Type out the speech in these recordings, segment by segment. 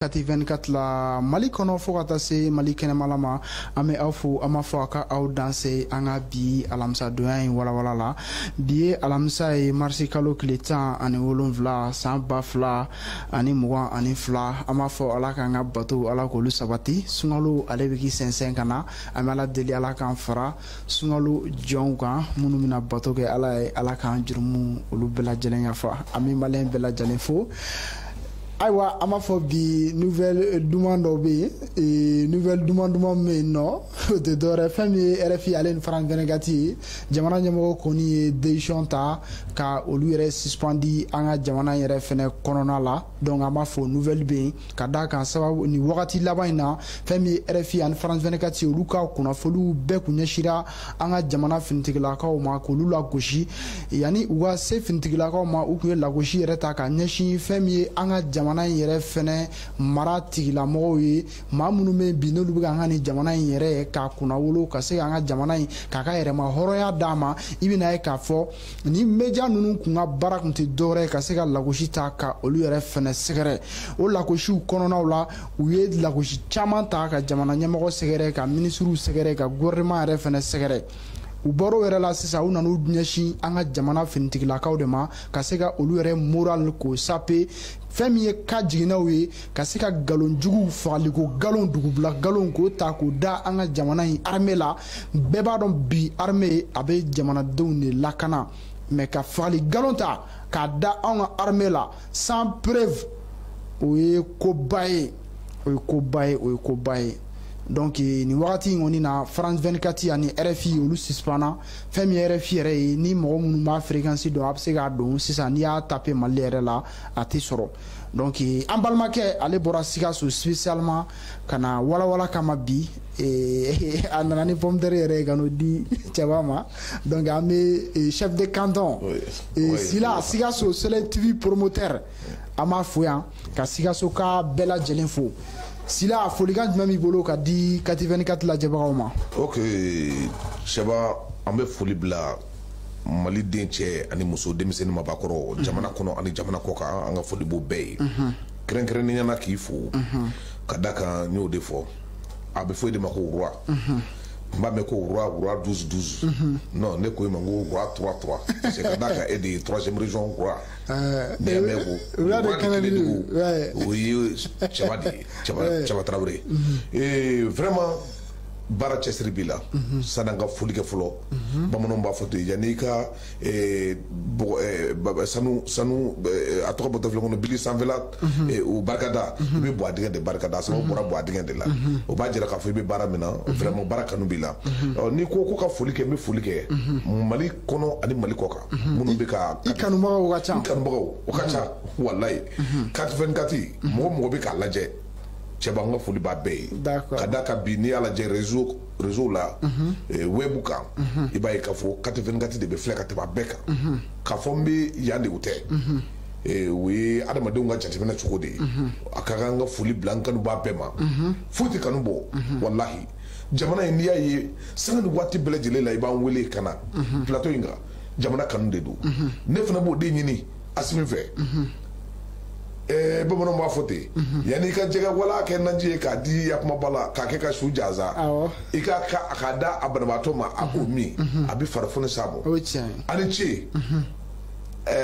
Kati 24 la Mali kɔnɔ fo ka taa se Mali kɛnɛmala ma, an bɛ aw fo, an b'a fɔ a ka aw danse an ka bi alamisadonya in walawala la. Bi ye alamisa ye, marisi kalo tile 17, san 2022. An b'a fɔ Ala k'an ka bato, Ala k'olu sabati. Sunkalo ale bɛ k'i sɛnsɛn ka na, an bɛ Ala deli, Ala k'an fara sunkalo jɔnw kan minnu bɛna bato kɛ Ala ye, Ala k'an jurumu olu bɛɛ lajɛlen yafa. An bɛ maliyɛn bɛɛ lajɛlen fo. Ayiwa, an b'a fɔ bi nouvelle duman dɔw bɛ yen, nouvelle duman duman min bɛ yen nɔ, o tɛ dɔwɛrɛ, fɛn min ye RFI ale ni France 24 ye, jamana ɲɛmɔgɔ kɔni ye décision ta ka olu yɛrɛ suspendi an ka jamana yɛrɛ fɛnɛ kɔnɔna la. Donc an b'a fɔ nouvelle bɛ yen ka d'a kan sababu nin wagati laban in na, fɛn min ye RFI ani France 24 ye, olu ka kunnafoniw bɛɛ kun ɲɛsira an ka jamana finitigilakaw ma k'olu lagosi. Yanni u ka se finitigilakaw ma, u tun ye lagosi yɛrɛ ta ka ɲɛsin fɛn min ye an ka jamana in yɛrɛ fɛnɛ mara tigilamɔgɔw ye, maa minnu bɛ bi n'olu bɛ k'an ka nin jamana in yɛrɛ k'a kunnawolo, ka se k'an ka jamana in k'a ka yɛrɛma hɔrɔnya d'a ma. I bɛna ye k'a fɔ ni média ninnu kun ka baara kun tɛ dɔwɛrɛ ye ka se ka lagosi ta ka olu yɛrɛ fɛnɛ sɛgɛrɛ. O lagosiw kɔnɔnaw la, u ye lagosi caman ta ka jamana ɲɛmɔgɔ sɛgɛrɛ, ka minisiriw sɛgɛrɛ, ka gouvernement yɛrɛ fɛnɛ sɛgɛrɛ. U bɔr'o yɛrɛ la sisan, u nan'u ɲɛsin an ka jamana finitigilakaw de ma ka se ka olu yɛrɛ moral k'o sape, fɛn min ye ka jiginnaw ye, ka se ka nkalon juguw, fagaliko nkalon, dugubila nkalon k'o ta k'o da an ka jamana in armée la. Bɛɛ b'a dɔn bi armée a bɛ jamanadenw de lakana, mais ka fagali nkalon ta k'a da anw ka armée la sans preuve, o ye koba ye, o ye koba ye, o ye koba ye. Donc nin wagati in kɔni na, France 24 ani RFI olu suspendna. Fɛn min ye RFI yɛrɛ ye, ni mɔgɔ minnu b'a fréquence dɔn, a bɛ se k'a don sisan, n'i y'a taper Mali yɛrɛ la, a tɛ sɔrɔ. Donc an balimakɛ ale bɔra Sikaso spécialement ka na walawala kama bi, a nana ni pomme de terre yɛrɛ ye ka n'o di cɛba ma. Donc an bɛ chef de canton Sila, Sikaso Soleil TV promoteur, an b'a fo yan ka Sikaso ka bɛɛ lajɛlen fo. Sila, folikan jumɛn b'i bolo ka di Kati 24 lajɛbagaw ma? Ok Sɛba, an bɛ foli bila Mali den cɛ ani muso, denmisɛnnin, mabakɔrɔ, jamana kɔnɔ ani jamana kɔ kan, an ka foli b'o bɛɛ ye. Kɛrɛnkɛrɛnnenya la, k'i fo ka da kan, n y'o de fɔ, a bɛ fɔ e de ma ko roi. N b'a mɛn ko roi, roi 12 12. Non, ne ko i ma n ko roi 3 3, parce que ka d'a kan e de ye troisième région roi. Ne y'a mɛn ko roi de Kɛnɛdugu, o ye Cɛba de ye, Cɛba, Cɛba Tarawele. Et vraiment, baara cɛsiri b'i la. Sanni an ka foli kɛ fɔlɔ, bamananw b'a fɔ ten, yanni i ka sanu sanu a tɔgɔ bɔtɔ filɛ kɔnɔ, bili sanfɛla o barikada, i bɛ bɔ a dingɛ de barikada, sababu bɔra bɔ a dingɛ de la, o b'a jira k'a fɔ i bɛ baara min na, vraiment baara kanu b'i la. N'i ko ko ka foli kɛ, n bɛ foli kɛ Mali kɔnɔ ani Mali kɔ kan minnu bɛ ka I kanubagaw ka ca. N kanubagaw o ka ca walayi. Kati 24, mɔgɔ mɔgɔ bɛ k'a lajɛ, cɛba, n ka foli b'a bɛɛ ye. Ka d'a kan bi, n'i y'a lajɛ réseau la, web kan, i b'a ye k'a fɔ Kati 24 de bɛ filɛ ka tɛmɛ a bɛɛ kan. K'a fɔ n bɛ yan de, o tɛ, o ye adamadenw ka jateminɛ cogo de ye. A ka kan n ka foli bila n kanubaa bɛɛ ma. Foyi tɛ kanu bɔ walahi. Jamana in, n'i y'a ye sanga ni waati bɛɛ lajɛlen la i b'an wele ka na plateau in kan, jamana kanu de don. Ne fana b'o de ɲini Asimi fɛ. Bamananw b'a fɔ ten, yanni i ka jɛgɛ wala kɛ naji ye k'a di yakumaba la, k'a kɛ ka su jansa, i ka a k'a da a banabaatɔ ma, a k'o min, a bɛ farifoni s'a ma. O ye tiɲɛ ye. A ni ce.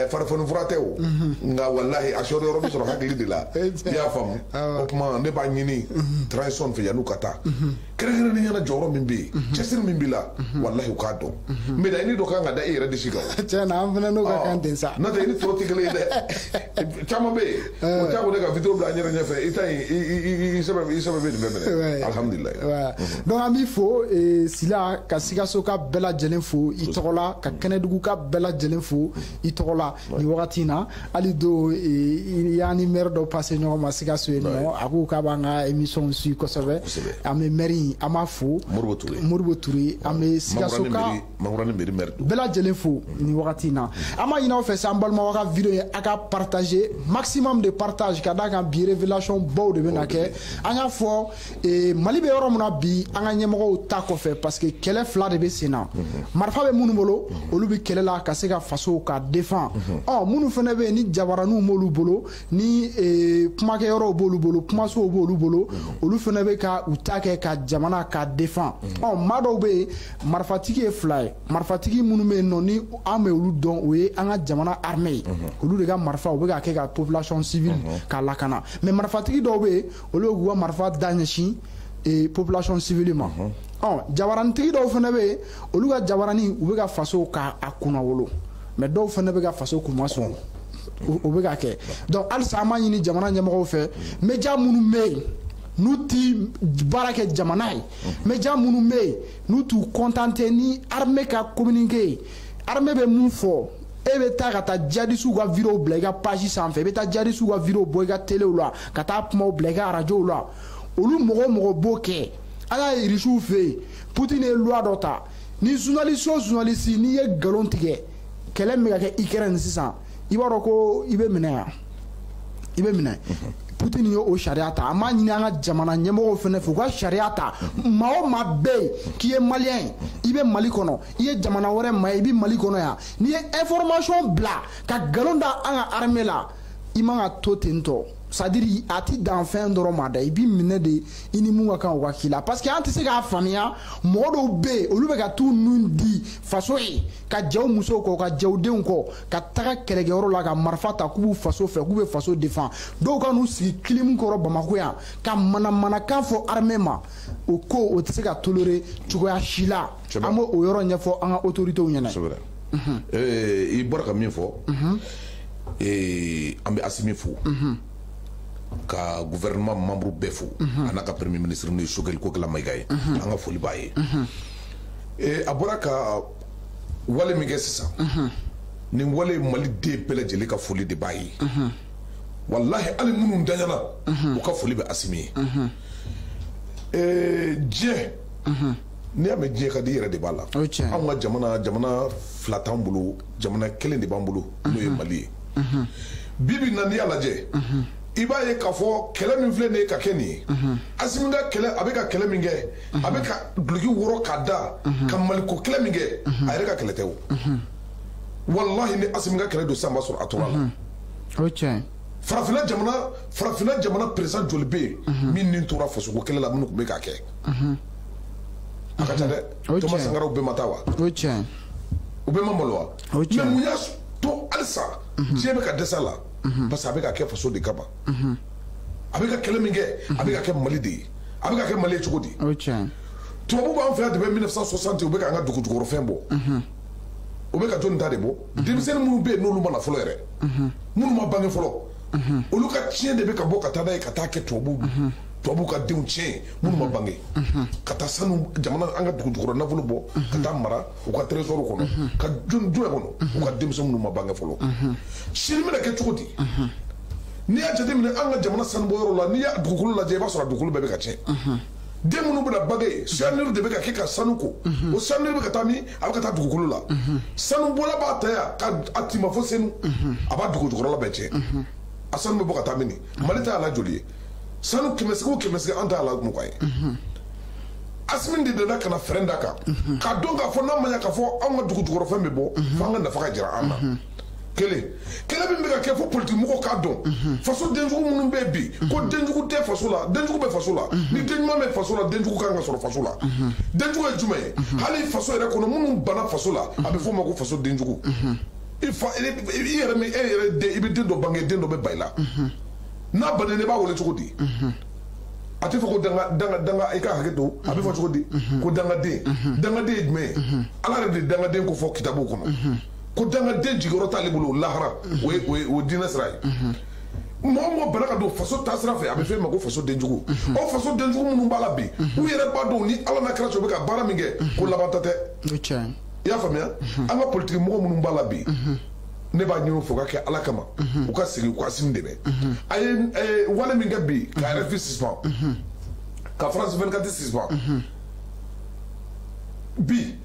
Farifoni fura tɛ o, nka walahi a sɔrɔ yɔrɔ bɛ sɔrɔ hakili de la, i y'a faamu. O tuma ne b'a ɲini transition fɛ, yan'u ka taa, kɛrɛnkɛrɛnnenya la, jɔyɔrɔ min bɛ yen, cɛsiri min b'i la, walahi u k'a dɔn. Médaille dɔ kan ka da e yɛrɛ disi kan o. Tiɲɛ na, an fana n'o ka kan ten sa. N'o tɛ, i ni tɔw tɛ kelen ye dɛ. Caman bɛ yen o jago ne ka vidéo bila an yɛrɛ ɲɛfɛ, i ta in, i sɛbɛn bɛ nin bɛɛ minɛ, alhamdulilayi. Donc an b'i fo Sila, ka Sikaso ka bɛɛ lajɛlen fo i tɔgɔ la, ka Kɛnɛdugu ka bɛɛ lajɛlen fo i tɔgɔ la nin wagati in na. Hali do i y'an ni maire dɔ passé ɲɔgɔn ma Sikaso yen nɔ, a ko k'a b'an ka émission suit kosɛbɛ. An bɛ maire in, an b'a fo. Moribo Touré. Moribo Touré. An bɛ Sikaso ka Mankurani mairie maire don. bɛɛ lajɛlen fo nin wagati in na. An b'a ɲini aw fɛ sa, an balimaw, ka vidéo ye, a ka partager, maximum de partage, ka d'a kan bi révélation baw de bɛna kɛ. An y'a fɔ, Mali bɛ yɔrɔ min na bi, an ka ɲɛmɔgɔw ta kɔfɛ, parce que kɛlɛ fila de bɛ sen na. Marifa bɛ minnu bolo, olu bɛ kɛlɛ la ka se ka faso ka défendre. défend. Ɔ minnu fana bɛ yen ni jabaraninw b'olu bolo, ni kumakɛyɔrɔw b'olu bolo, kumasow b'olu bolo, olu fana bɛ ka u ta kɛ ka jamana ka défend. Ɔ maa dɔw bɛ yen, marifatigi ye fila ye, marifatigi minnu bɛ yen nɔ ni an bɛ olu dɔn, o ye an ka jamana armée ye, olu de ka marifa u bɛ ka kɛ ka population civile ka lakana. Mais marifatigi dɔw bɛ yen, olu bɛ k'u ka marifa da ɲɛsin population civile ma. Ɔ jabaranitigi dɔw fana bɛ yen, olu ka jabarani u bɛ ka faso k'a kunnawolo, mais dɔw fana bɛ ka faso kunmasɔn, o bɛ ka kɛ. Donc halisa an b'a ɲini jamana ɲɛmɔgɔw fɛ, média minnu bɛ yen n'u ti baara kɛ jamana ye, média minnu bɛ yen n'u t'u contenté ni armée ka communiqué ye, armée bɛ mun fɔ, e bɛ taa ka taa djihadistes ka vidéo bila i ka page sanfɛ, i bɛ taa djihadistes ka vidéo bɔ i ka téléw la, ka taa kumaw bila i ka radio la, olu mɔgɔ o mɔgɔ b'o kɛ. An y'a ye Irisiw fɛ yen, Poutine ye loi dɔ ta, ni journaliste o journaliste n'i ye nkalon tigɛ kɛlɛ min bɛ ka kɛ Ukraine sisan, i b'a dɔn ko i bɛ minɛ yan, i bɛ minɛ. Poutine ye o sariya ta. An b'a ɲini an ka jamana ɲɛmɔgɔw fana fɛ, u ka sariya ta. Maa o maa bɛ yen k'i ye malien ye, i bɛ Mali kɔnɔ, i ye jamana wɛrɛ maa ye, i bɛ Mali kɔnɔ yan, n'i ye information bila ka nkalon da an ka armée la, i man ka to ten tɔ. C'est-à-dire a ti dan fɛn dɔrɔn ma dɛ, i b'i minɛ de, i ni mun ka kan o ka k'i la. Parce que an tɛ se k'a faamuya, mɔgɔ dɔw bɛ yen olu bɛ ka t'u nun di faso ye, ka jɛw musow kɔ, ka jɛw denw kɔ, ka taga kɛlɛkɛyɔrɔ la ka marifa ta k'u b'u faso fɛ, k'u bɛ faso défend. Dɔw ka n'u sigi kilimu kɔrɔ Bamakɔ yan ka manamanakan fɔ armée ma, o ko o tɛ se ka tolérer cogoya si la. An b'o o yɔrɔ ɲɛfɔ an ka autorités ɲɛna. C'est vrai. I bɔra ka min fɔ, an bɛ Assimi fo, ka gouvernement membre bɛɛ fo, a n'a ka premier ministre n'o ye Choguel Kokalla Maïga ye, an ka foli b'a ye. A bɔra ka wale min kɛ sisan, nin wale Mali den bɛɛ lajɛlen ka foli de b'a ye. Walahi hali minnu daɲana, u ka foli bɛ Assimi ye. Diɲɛ, n'i y'a mɛn diɲɛ ka di, i yɛrɛ de b'a la. Anw ka jamana, jamana fila t'an bolo, jamana kelen de b'an bolo, n'o ye Mali ye. Bi bi in na, n'i y'a lajɛ, i b'a ye k'a fɔ kɛlɛ min filɛ nin ye ka kɛ nin ye, Assimi ka kɛlɛ, a bɛ ka kɛlɛ min kɛ, a bɛ ka duloki wɔrɔ k'a da ka Maliko kɛlɛ min kɛ, a yɛrɛ ka kɛlɛ tɛ o. Walahi ni Assimi ka kɛlɛ don sisan, b'a sɔrɔ a tora la. O tiɲɛ. Farafinna jamana président joli bɛ yen min nin tora fasoko kɛlɛ la, minnu tun bɛ k'a kɛ? A ka ca dɛ. Thomas Sankara bɛɛ ma taa wa? O tiɲɛ. U bɛɛ ma malo wa? Mais mun y'a to halisa diɲɛ bɛ ka dɛsɛ a la? Parce que a bɛ ka kɛ faso de kama. A bɛ ka kɛlɛ min kɛ, a bɛ ka kɛ Mali de ye. A bɛ ka kɛ Mali ye cogo di? Tubabu b'an fɛ yan depuis 1960, u bɛ k'an ka dugu jukɔrɔfɛn bɔ. U bɛ ka jɔnni ta de bɔ? Denmisɛnnin minnu bɛ yen n'olu ma na fɔlɔ yɛrɛ, minnu ma bange fɔlɔ, olu ka tiɲɛ de bɛ ka bɔ ka taa n'a ye, ka taa kɛ tubabu ka denw tiɲɛ minnu ma bange, ka taa sanu jamana an ka dugu jukɔrɔ nafolo bɔ ka taa mara u ka trésor kɔnɔ, ka jɔn jumɛn kɔnɔ, u ka denmisɛn minnu ma bange fɔlɔ. Sini bɛna kɛ cogo di? N'i y'a jateminɛ an ka jamana sanubɔyɔrɔ la, n'i y'a dugukolo lajɛ, i b'a sɔrɔ a dugukolo bɛɛ bɛ ka tiɲɛ. Den minnu bɛna bange, cyanure de bɛ ka kɛ ka sanu ko, o cyanure bɛ ka taa min? A bɛ ka taa dugukolo la. Sanubɔla b'a ta yan ka a tima fo Senu, a b'a dugu jukɔrɔla bɛɛ tiɲɛ. A sanu bɛ bɔ ka taa min? Mali ta y'a la joli ye? Sanu kɛmɛ sigi o kɛmɛ sigi, an t'a la 20 ye. Assimi de nana ka na fɛrɛn da kan, k'a dɔn k'a fɔ n'a ma ɲɛ k'a fɔ anw ka dugu jukɔrɔfɛn bɛ bɔ, f'an ka nafa ka jira an na. Kelen kɛlɛ min bɛ ka kɛ, fo politiki mɔgɔw k'a dɔn, faso denjugu minnu bɛ bi, ko denjugu tɛ faso la, denjugu bɛ faso la. Ni den ɲuman bɛ faso la, denjugu kan ka sɔrɔ faso la. Denjugu ye jumɛn ye? Hali faso yɛrɛ kɔnɔ, minnu banna faso la, a bɛ f'o ma ko faso denjugu. I fa, i yɛrɛ min, e yɛrɛ den, i bɛ den dɔ bange, den dɔ bɛ ba i la, n'a bannen, i b'a wele cogo di? A tɛ fɔ ko danga danga danga, i ka hakɛ to. A bɛ fɔ cogo di? Ko dangaden. Dangaden ye jumɛn ye? Ala yɛrɛ de ye dangaden ko fɔ kitabu kɔnɔ, ko dangaden jigiyɔrɔ t'ale bolo lahara. O ye o ye diinɛ sira ye. Mɔgɔ o mɔgɔ bana ka don faso taasira fɛ, a bɛ f'e ma ko faso denjugu. O faso denjugu minnu b'a la bi, u yɛrɛ b'a dɔn ni Ala n'a kira cɛ, u bɛ ka baara min kɛ, ko laban ta tɛ. I y'a faamuya? An ka politiki mɔgɔ minnu b'a la bi, ne b'a ɲini u fɛ, u ka kɛ Ala kama, u ka segin u ka Assimi dɛmɛ. A ye wale min kɛ bi, ka RFI suspend, ka France 24 suspend bi,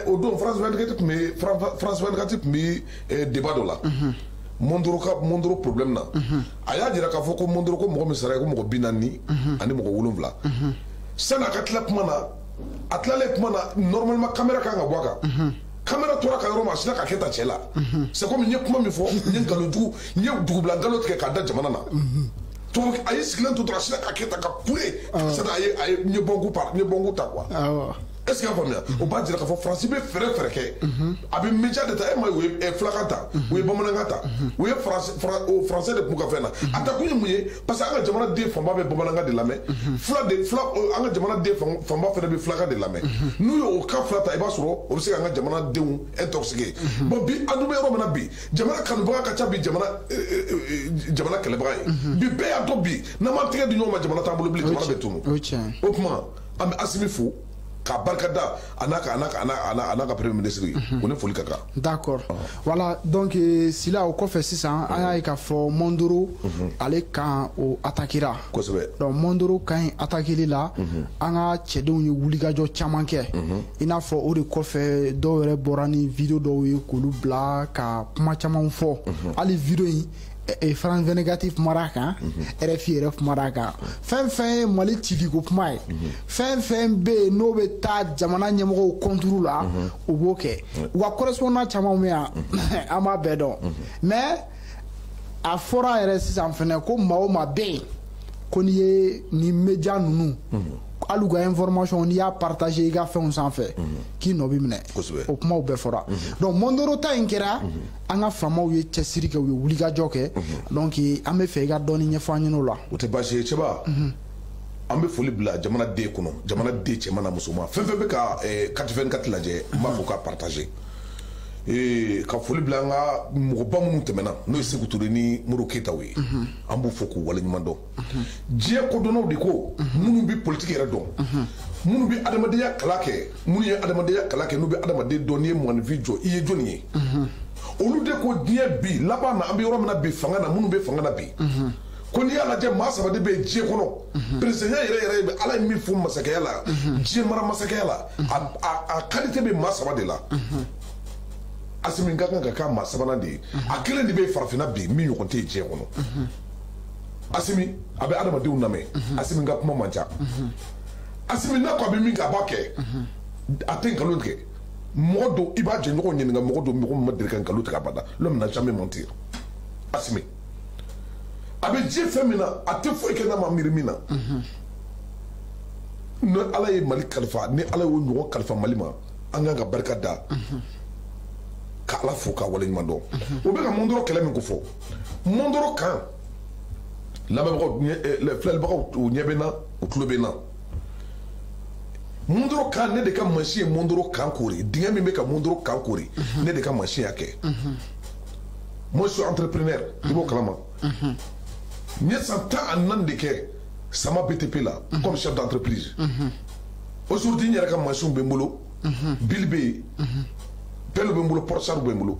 o don France 24 tun bɛ, France 24 tun bɛ débat dɔ la Mondoro ka Mondoro problème na. A y'a jira k'a fɔ ko Mondoro, ko mɔgɔ min sara ye ko mɔgɔ 47. Sani a ka tila kuma na, a tilalen kuma na, normalement caméra kan ka bɔ a kan. Caméra tora ka yɔrɔ ma a sina ka kɛ ta cɛ la. C'est comme n ye kuma min fɔ, n ye nkalon jugu, n ye dugubila nkalon tigɛ k'a da jamana na. Tubabu a ye sigilen to dɔrɔn, a sina ka kɛ ta ka kule. C'est à dire a ye n ye bɔnku par n ye bɔnku ta quoi. Est-ce que y'a faamuya? O b'a jira k'a fɔ Faransi bɛ fɛɛrɛ kɛ. A bɛ média de ta, e ma ye, u ye filakan ta, u ye bamanankan ta, u ye français de kun ka fɛn na. A ta kun ye mun ye? Parce que an ka jamana den fanba bɛ bamanankan de lamɛn. Fila de fila, an ka jamana den fanba fana bɛ filakan de lamɛn. N'u ye o kan fila ta, i b'a sɔrɔ o bɛ se k'an ka jamana denw intoxiquer. Bon, bi an dun bɛ yɔrɔ min na bi, jamana kanubaga ka ca bi, jamana kɛlɛbaga ye. Bi bɛɛ y'a dɔn bi, n'an m'an tɛgɛ di ɲɔgɔn ma, jamana t'an bolo bilen, jamana bɛ tunun. O tuma an bɛ Asimi fo k'a barika da a n'a ka a n'a ka a n'a ka premier ministre ye, o ni foli ka kan. D'accord. Voilà, donc Sila, o kɔfɛ sisan an y'a ye k'a fɔ Mondoro ale kan o attaquera. Kosɛbɛ. Donc Mondoro kan in attaqueli la, an ka cɛdenw ye wulikajɔ caman kɛ. I n'a fɔ o de kɔfɛ dɔw yɛrɛ bɔra ni vidéo dɔw ye k'olu bila ka kuma camanw fɔ. Hali vidéo in, France 24 kumara a kan, RFI yɛrɛ kumara a kan. Fɛn fɛn ye Mali ciliko kuma ye, fɛn fɛn bɛ yen n'o bɛ taa jamana ɲɛmɔgɔw contre la, u b'o kɛ. U ka correspondant caman bɛ yan, an b'a bɛɛ dɔn. Mais a fɔra yɛrɛ sisan fɛnɛ ko maa o maa bɛ yen ko n'i ye nin média ninnu, hali u ka information, n'i y'a partager i ka fɛnw sanfɛ, k'i nɔ bɛ minɛ. O kumaw bɛɛ fɔra. Donc Mondoro ta in kɛra, an ka faamaw ye cɛsiri kɛ, u ye wulikajɔ kɛ. Donc an bɛ fɛ i ka dɔɔni ɲɛfɔ an ɲɛna o la. O tɛ baasi ye cɛba. An bɛ foli bila jamana den kɔnɔ, jamana den cɛman n'a musoman, fɛn fɛn bɛ ka 84 lajɛ, n b'a fɔ ka partager. Ka foli bila an ka mɔgɔba minnu tɛmɛna, n'o ye Sekou Touré ni Modibo Keyitaw ye, an b'u fo k'u waleɲuman dɔn. Diɲɛ kodɔnnaw de ko minnu bɛ politique yɛrɛ dɔn, minnu bɛ adamadenya kalan kɛ, minnu ye adamadenya kalan kɛ, n'u bɛ adamaden dɔn, n'i ye mɔgɔninfin jɔ i ye jɔnni ye, olu de ko diɲɛ bi laban na, an bɛ yɔrɔ min na bi, fanga na, minnu bɛ fanga na bi, ko n'i y'a lajɛ maa saba de bɛ yen diɲɛ kɔnɔ, président yɛrɛ yɛrɛ bɛ Ala ye min fo masakɛya la, diɲɛ mara masakɛya la, a qualité bɛ maa saba de la. Asimi ka kan ka k'a maa sabanan de ye. A kelen de bɛ farafinna bi min ɲɔgɔn tɛ yen diɲɛ kɔnɔ. Asimi a bɛ adamadenw lamɛn. Asimi ka kuma man ca. Asimi n'a ko a bɛ min kɛ, a b'a kɛ. A tɛ nkalon tigɛ. Mɔgɔ don, i b'a jɛɲɔgɔn ɲininka, mɔgɔ don, mɔgɔ min ma deli ka nkalon tigɛ abada. L'homme n'a jamais menti. Asimi a bɛ diɲɛ fɛn min na, a tɛ foyi kɛ n'a ma miiri min na. Ni Ala ye Mali kalifa, ni Ala y'o ɲɔgɔn kalifa Mali ma, an kan ka barika da, ka Ala fo k'a waleɲuman dɔn. O bɛ ka Mondoro kɛlɛ min ko fɔ, Mondoro kan lamɛnbagaw, filɛlibagaw, u ɲɛ bɛ n na, u tulo bɛ n na. Mondoro kan, ne de ka mansin ye Mondoro kan koori, dingɛ min bɛ ka Mondoro kan koori, ne de ka mansin y'a kɛ. Moi je suis entrepreneur, i b'o kalama. N ye san 14 de kɛ Sama BTP la comme chef d'entreprise. Aujourd'hui n yɛrɛ ka mansinw bɛ n bolo, bili bɛ yen, pelle bɛ n bolo, porte-char bɛ n bolo.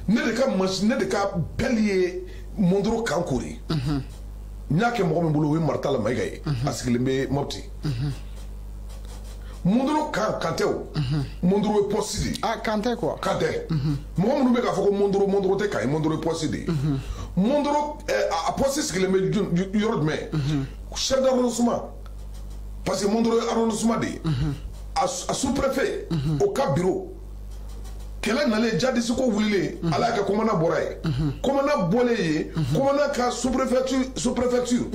Ne de ka mansin, ne de ka pelle ye Mondoro kan koori. N y'a kɛ mɔgɔ min bolo, o ye Maritala Mayiga ye, a sigilen bɛ Mopti. Mondoro kan Kantɛ o, Mondoro ye poste de ye. Ah, Kantɛ quoi. Kantɛ. Mɔgɔ minnu bɛ k'a fɔ ko Mondoro, Mondoro tɛ kan ye, Mondoro ye poste de ye. Mondoro a poste sigilen bɛ yɔrɔ jumɛn? Chef d'arrondissement, parce que Mondoro ye arrondissement de ye. A sous-préfet o ka bureau. Kɛlɛ nalen, jadisi ko wulilen, Ala y'a kɛ commandant bɔra yen. Commandant bɔlen yen, commandant ka sous-préfecture,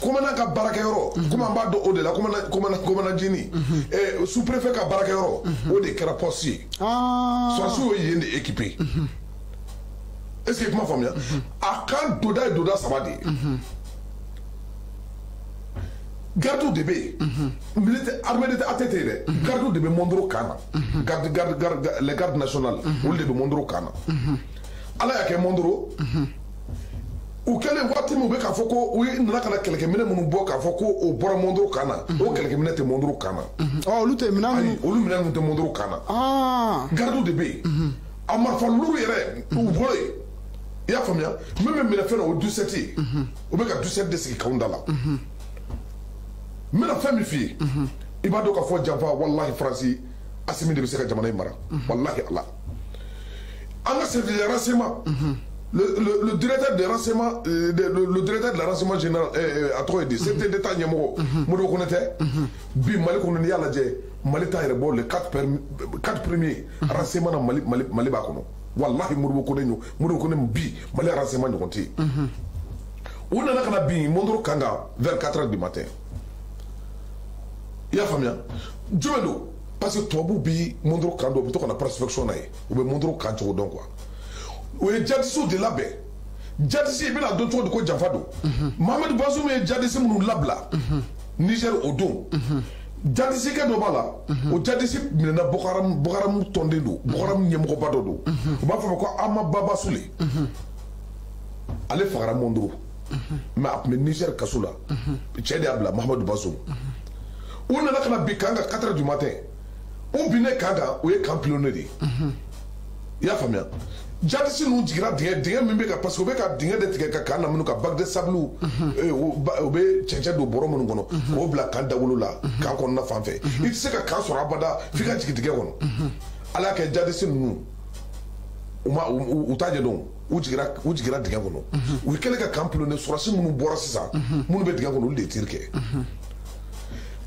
commandant ka baarakɛyɔrɔ, komi an b'a dɔn o de la, commandant jini, sous-préfet ka baarakɛyɔrɔ, o de kɛra poste ye. Sɔrɔsiw ye yen de équipé. Est-ce que kuma faamuya? A kan donda ye donda saba de ye. Garde de bɛ yen, militaire armée de ATT dɛ, garde de bɛ Mondoro kan na, garde garde garde les gardes nationales, olu de bɛ Mondoro kan na. Ala y'a kɛ Mondoro, u kɛlen waati min u bɛ k'a fɔ ko u nana ka na kɛlɛkɛminɛ minnu bɔ k'a fɔ ko o bɔra Mondoro kan na, o kɛlɛkɛminɛ tɛ Mondoro kan na. Ɔ, olu tɛ minɛn ninnu. Ayi, olu minɛn ninnu tɛ Mondoro kan na. Garde de bɛ yen, a marifa luru yɛrɛ u bolo yen, i y'a faamuya, min bɛ minɛ fɛn na o ye 17 ye, u bɛ ka 17 de sigi kanw da la. N bɛna fɛn min f'i ye, i b'a dɔn k'a fɔ janfa, walahi Faransi, Asimi de bɛ se ka jamana in mara, walahi Ala. An ka service de renseignement, Le directeur de renseignement, le directeur de la renseignement général, a tɔgɔ ye di, CT d'État ɲɛmɔgɔ Modibo Konatɛ, bi Mali kɔnɔ, n'i y'a lajɛ, Mali t'a yɛrɛ bɔ les quatre premiers renseignement na. Mali b'a kɔnɔ. Walahi, Modibo Kone ɲɔ, Modibo Kone bi, Mali renseignement ɲɔgɔn tɛ yen. U nana ka na bin Mondoro kan vers 4 heures du matin. I y'a faamuya jumɛn don? Parce que tubabuw bi Mondoro kan dɔn, u bɛ to ka na prospection na ye, u bɛ Mondoro kan cogo dɔn quoi. U ye jadisiw de labɛn. Jadisi, i bɛna dɔn cogo di ko janfa don? Mohamed Bazoum ye jadisi minnu labila Niger o don, jadisikɛ dɔ b'a la, o jadisi minɛna Boko Haram, Boko Haram tɔnden don, Boko Haram ɲɛmɔgɔba dɔ don, u b'a fɔ a ma ko Ama Baba Sule. Ale fagara Mondoro, mais a tun bɛ Niger kaso la. Cɛ de y'a bila, Mohamed Bazoum. U nana ka na bin camp kan 4 heures du matin. U binnen camp kan, u ye camp pilonné de ye. I y'a faamuya, jadisi ninnu jiginna dingɛ min bɛ ka, parce que u bɛ ka dingɛ de tigɛ ka camp lamini, ka bac de sable, u bɛ cɛncɛn don bɔrɔ minnu kɔnɔ k'o bila camp dawolo la, camp kɔnɔna fan fɛ. I tɛ se ka camp sɔrɔ abada f'i ka jigin dingɛ kɔnɔ. Ala y'a kɛ, jadisi ninnu, u ma u t'a ɲɛdɔn, u jiginra dingɛ kɔnɔ. U kɛlen ka camp pilonné, sɔrɔdasi minnu bɔra sisan, minnu bɛ dingɛ kɔnɔ, olu de ye tir kɛ.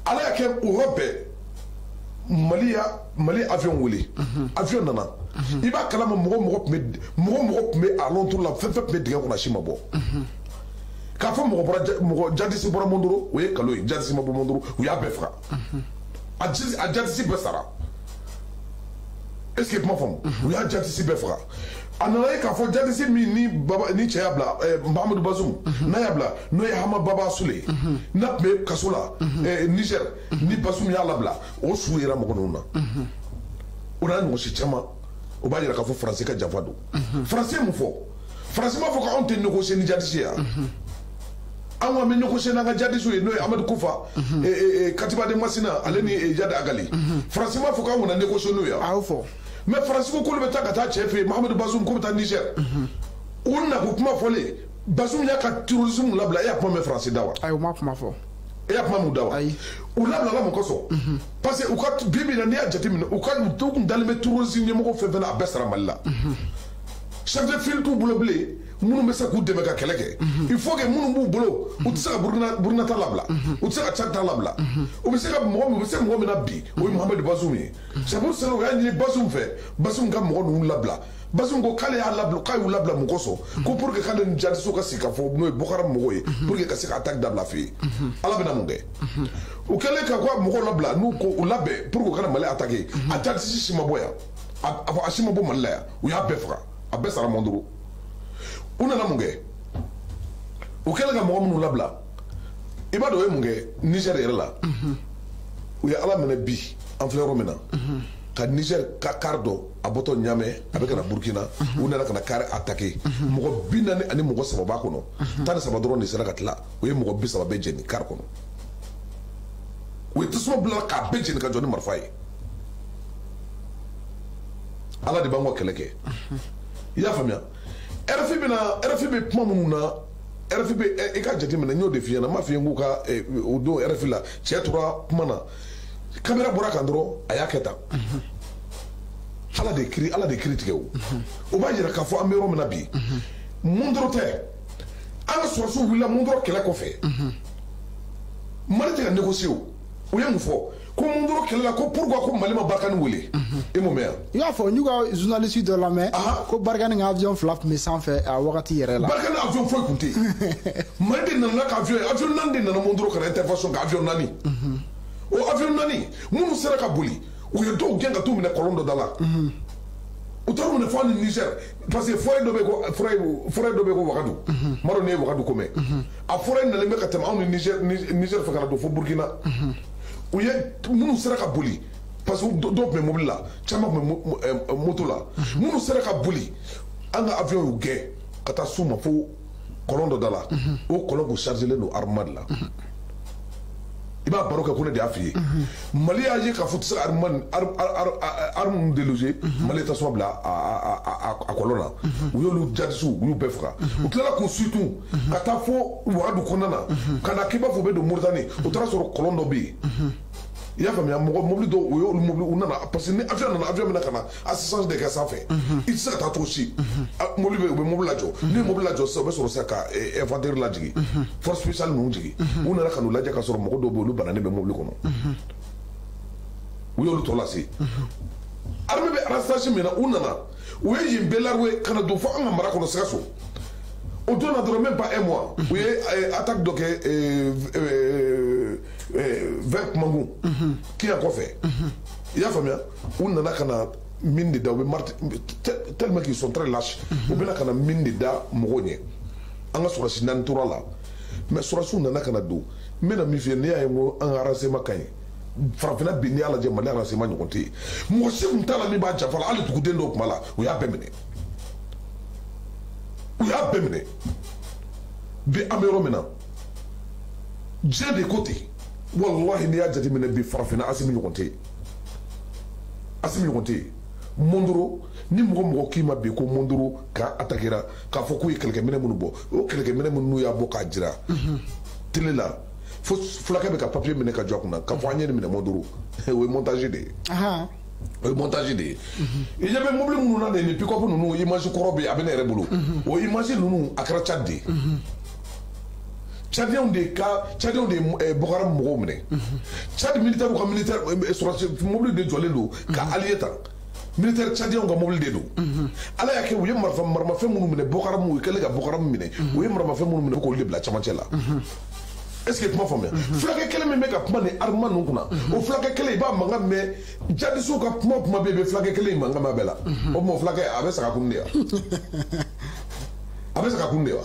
Ala y'a kɛ, o yɔrɔ bɛɛ, Mali ya Mali avion wele, avion nana. I b'a kalama, mɔgɔ mɔgɔ tun bɛ alentour la, fɛn fɛn tun bɛ dingɛ kɔnɔ, a si ma bɔ. K'a fɔ mɔgɔ bɔra, mɔgɔ jadisi bɔra Mondoro, o ye kalo ye. Jadisi ma bɔ Mondoro, u y'a bɛɛ faga, a jadisi bɛɛ sara. Est ce que kuma faamu? U y'a jadisi bɛɛ faga. A nana ye k'a fɔ jadisi min ni baba ni cɛ y'a bila, Mahamadu Bazoum n'a y'a bila, n'o ye Hama Baba Sule, n'a tun bɛ kaso la Niger, ni Bazoum y'a labila, o su yera mɔgɔ ninnu na. O n'a ɲɔgɔn si caman, o b'a yira k'a fɔ Faransi ka janfa don. Faransi ye mun fɔ? Faransi m'a fɔ k'anw tɛ négocier ni jadisi ye yan. An ko an bɛ négocier n'an ka jadisiw ye, n'o ye Amadu Kufa, Katiba de Masina, ale ni Iyad Ag Ghali. Faransi m'a fɔ k'anw kana négocier n'u ye yan. A y'o fɔ. Mais Faransi ko k'olu bɛ taa ka taa cɛ fɛ yen, Mahamadu Bazoum, k'o bɛ taa Niger. O nako kuma fɔlen, Bazoum y'a ka terrorisme labila. E y'a kuma mɛn Faransi da wa? Ayi, o ma kuma fɔ. E y'a kuma mun da wa? Ayi. U labilala mun kosɔn? Parce que u ka bi bi in na, n'i y'a jateminɛ, u ka u tun dalen bɛ terrorisme ɲɛmɔgɔ fɛn fɛn na, a bɛɛ sara Mali la. Chef de file t'u bolo bilen minnu bɛ se k'u dɛmɛ ka kɛlɛ kɛ. Il faut que minnu b'u bolo, u tɛ se ka Burukina ta labila, u tɛ se ka Tchad ta labila. U bɛ se ka mɔgɔ min, u bɛ se mɔgɔ min na bi, o ye Mohamed Bazoum ye. C'est pour cela u y'a ɲini Bazoum fɛ, Bazoum ka mɔgɔ ninnu labila. Bazoum ko k'ale y'a labila, k'a y'u labila mun kosɔn? Ko pour que k'ale ni jadisiw ka sigi ka fɔ, n'o ye Boko Haram mɔgɔw ye, pour que ka se ka attaque dabila fɛ yen. Ala bɛna mun kɛ? U kɛlen ka ko mɔgɔw labila, n'u ko u labɛn pour que u kana Mali attaquer, a jadisi si ma bɔ yan, a si ma bɔ Mali la yan. U y'a bɛɛ faga, a bɛɛ sara Mondoro. U nana mun kɛ? U kɛlen ka mɔgɔ minnu labila, i b'a dɔn u ye mun kɛ Niger yɛrɛ la? U ye Ala minɛ bi, an filɛ yɔrɔ min na, ka Niger ka car dɔ a bɔtɔ Ɲamɛ, a bɛ ka na Burukina, u nana ka na car attaquer. Mɔgɔ 43 b'a kɔnɔ, 13 dɔrɔn de sera ka tila. U ye mɔgɔ 30 bɛɛ jeni car kɔnɔ. U ye tasuma bila k'a bɛɛ jeni ka jɔ ni marifa ye. Ala de b'an ka kɛlɛ kɛ. I y'a faamuya, RFI bɛna, RFI bɛ kuma minnu na, RFI bɛ i ka jateminɛ, n y'o de f'i ɲɛna. N m'a f'i ye n k'u ka o don RFI la, cɛ tora kuma na, caméra bɔra kan dɔrɔn, a y'a kɛ tan. Ala de kiri, Ala de kiri tigɛ. O b'a yira k'a fɔ an bɛ yɔrɔ min na bi, mun dɔrɔn tɛ, an ka sɔrɔdasiw wulila mun dɔrɔn kɛlɛ kɔfɛ. Mali tɛ ka négocier. O u ye mun fɔ? Ko mun dɔrɔn kɛlɛ la, ko pourquoi ko Mali ma Barkhane wele? E m'o mɛn yan? I y'a fɔ, n y'u ka journaliste dɔ lamɛn ko Barkhane ka avion fila tun bɛ sanfɛ a wagati yɛrɛ la. Barkhane avion foyi tun tɛ yen. Mali de nana ka avion ye, avion naani de nana Mondoro ka na intervention ka avion naani. O avion naani minnu sera ka boli, u ye dɔw gɛn ka t'u minɛ kɔlɔn dɔ da la. U taara minɛ fo hali Niger, parce que forêt dɔ bɛ yen, ko forêt dɔ bɛ yen ko Wagadu. N b'a dɔn n'i ye Wagadu ko mɛn. A forêt nalen bɛ ka tɛmɛ anw ni Niger fɛ ka na don fo Burukina. U ye minnu sera ka boli, parce que dɔw tun bɛ mobili la, caman tun bɛ moto la, minnu sera ka boli, an ka avion y'u gɛn ka taa s'u ma fo kɔlɔn dɔ da la. O kɔlɔn kun chargé len don armement de la. I b'a baro kɛ ko ne de y'a f'i ye. Mali y'a ye k'a fɔ u tɛ se ka arme ninnu déloger. Mali ye tasuma bila a kɔlɔn na. U y'olu jadisiw, u y'u bɛɛ faga. U tilala k'u suitu ka taa fo Wagadu kɔnɔna na, ka na k'i b'a fɔ u bɛ don Moritani. U taara sɔrɔ kɔlɔn dɔ bɛ yen. I y'a faamuya, mɔgɔ mobili dɔw u y'olu mobili u nana parce que ni avion nana, avion bɛna ka na assistance de kɛ sanfɛ, i tɛ se ka taa cogo si. Mobili bɛ u bɛ mobili lajɔ, ni mobili lajɔ sisan, u bɛ sɔrɔ sisan ka infanterie lajigin, force spéciale ninnu jigin. U nana ka n'u lajɛ ka sɔrɔ mɔgɔ dɔw bɛ yen, olu bananen bɛ mobili kɔnɔ, u y'olu tɔ lase. Armée bɛ arrestation min na, u nana u ye yen bɛɛ laroué ka na don fo an ka mara kɔnɔ Sikaso. O don na dɔrɔn, même pas un mois, u ye attaque dɔ kɛ vers Kumangun Kiyan kɔfɛ. I y'a faamuya, u nana ka na mine de da, u bɛ marti tellement qu'ils sont très lâches, u bɛna ka na mine de da mɔgɔw ɲɛ. An ka sɔrɔdasi 4 tora la, mais sɔrɔdasiw nana ka na don. N bɛna min f'i ye, n'i y'a ye n ko an ka renseignement ka ɲi farafinna bi, n'i y'a lajɛ Mali renseignement ɲɔgɔn tɛ yen. Mɔgɔ si tun t'a la min b'a janfa la, hali duguden dɔw tun b'a la, u y'a bɛɛ minɛ, u y'a bɛɛ minɛ. Bi an bɛ yɔrɔ min na, diɲɛ de ko ten. Walahi, n'i y'a jateminɛ bi farafinna, Asimi ɲɔgɔn tɛ yen, Asimi ɲɔgɔn tɛ yen. Mondoro, ni mɔgɔ mɔgɔ k'i ma bi ko Mondoro k'a attaquera, k'a fɔ k'u ye kɛlɛkɛminɛ minnu bɔ, o kɛlɛkɛminɛ minnu y'a bɔ k'a jira télé la, fo fulakɛ bɛ ka papier minɛ ka jɔ a kunna k'a fɔ an ye nin minɛ Mondoro, o ye montage de ye. O ye montage de ye. I ɲɛ bɛ mobili minnu na nin pick-up ninnu, image kɔrɔ bɛ yen, a bɛ ne yɛrɛ bolo. O image ninnu a kɛra Tchad de ye. Tchadiens de ka Tchadiens de ye Boko Haram mɔgɔw minɛ. Tchad militaire ka militaire sɔrɔdasi mobili de jɔlen don ka allié ta. Militaire tchadien ka mobili de don. Ala y'a kɛ u ye maramafɛn minnu minɛ Boko Haram, u kɛlen ka Boko Haram minɛ, u ye maramafɛn minnu minɛ k'olu de bila camancɛ la. Est-ce que kuma faamuya? Fulakɛ kelen min bɛ ka kuma ni armement ninnu kunna, o fulakɛ kelen i b'a mankan mɛn jadisiw ka kuma kuma bɛ yen, i bɛ fulakɛ kelen in mankan mɛn a bɛɛ la. O tuma o fulakɛ a bɛ saga kun de wa? A bɛ saga kun de wa?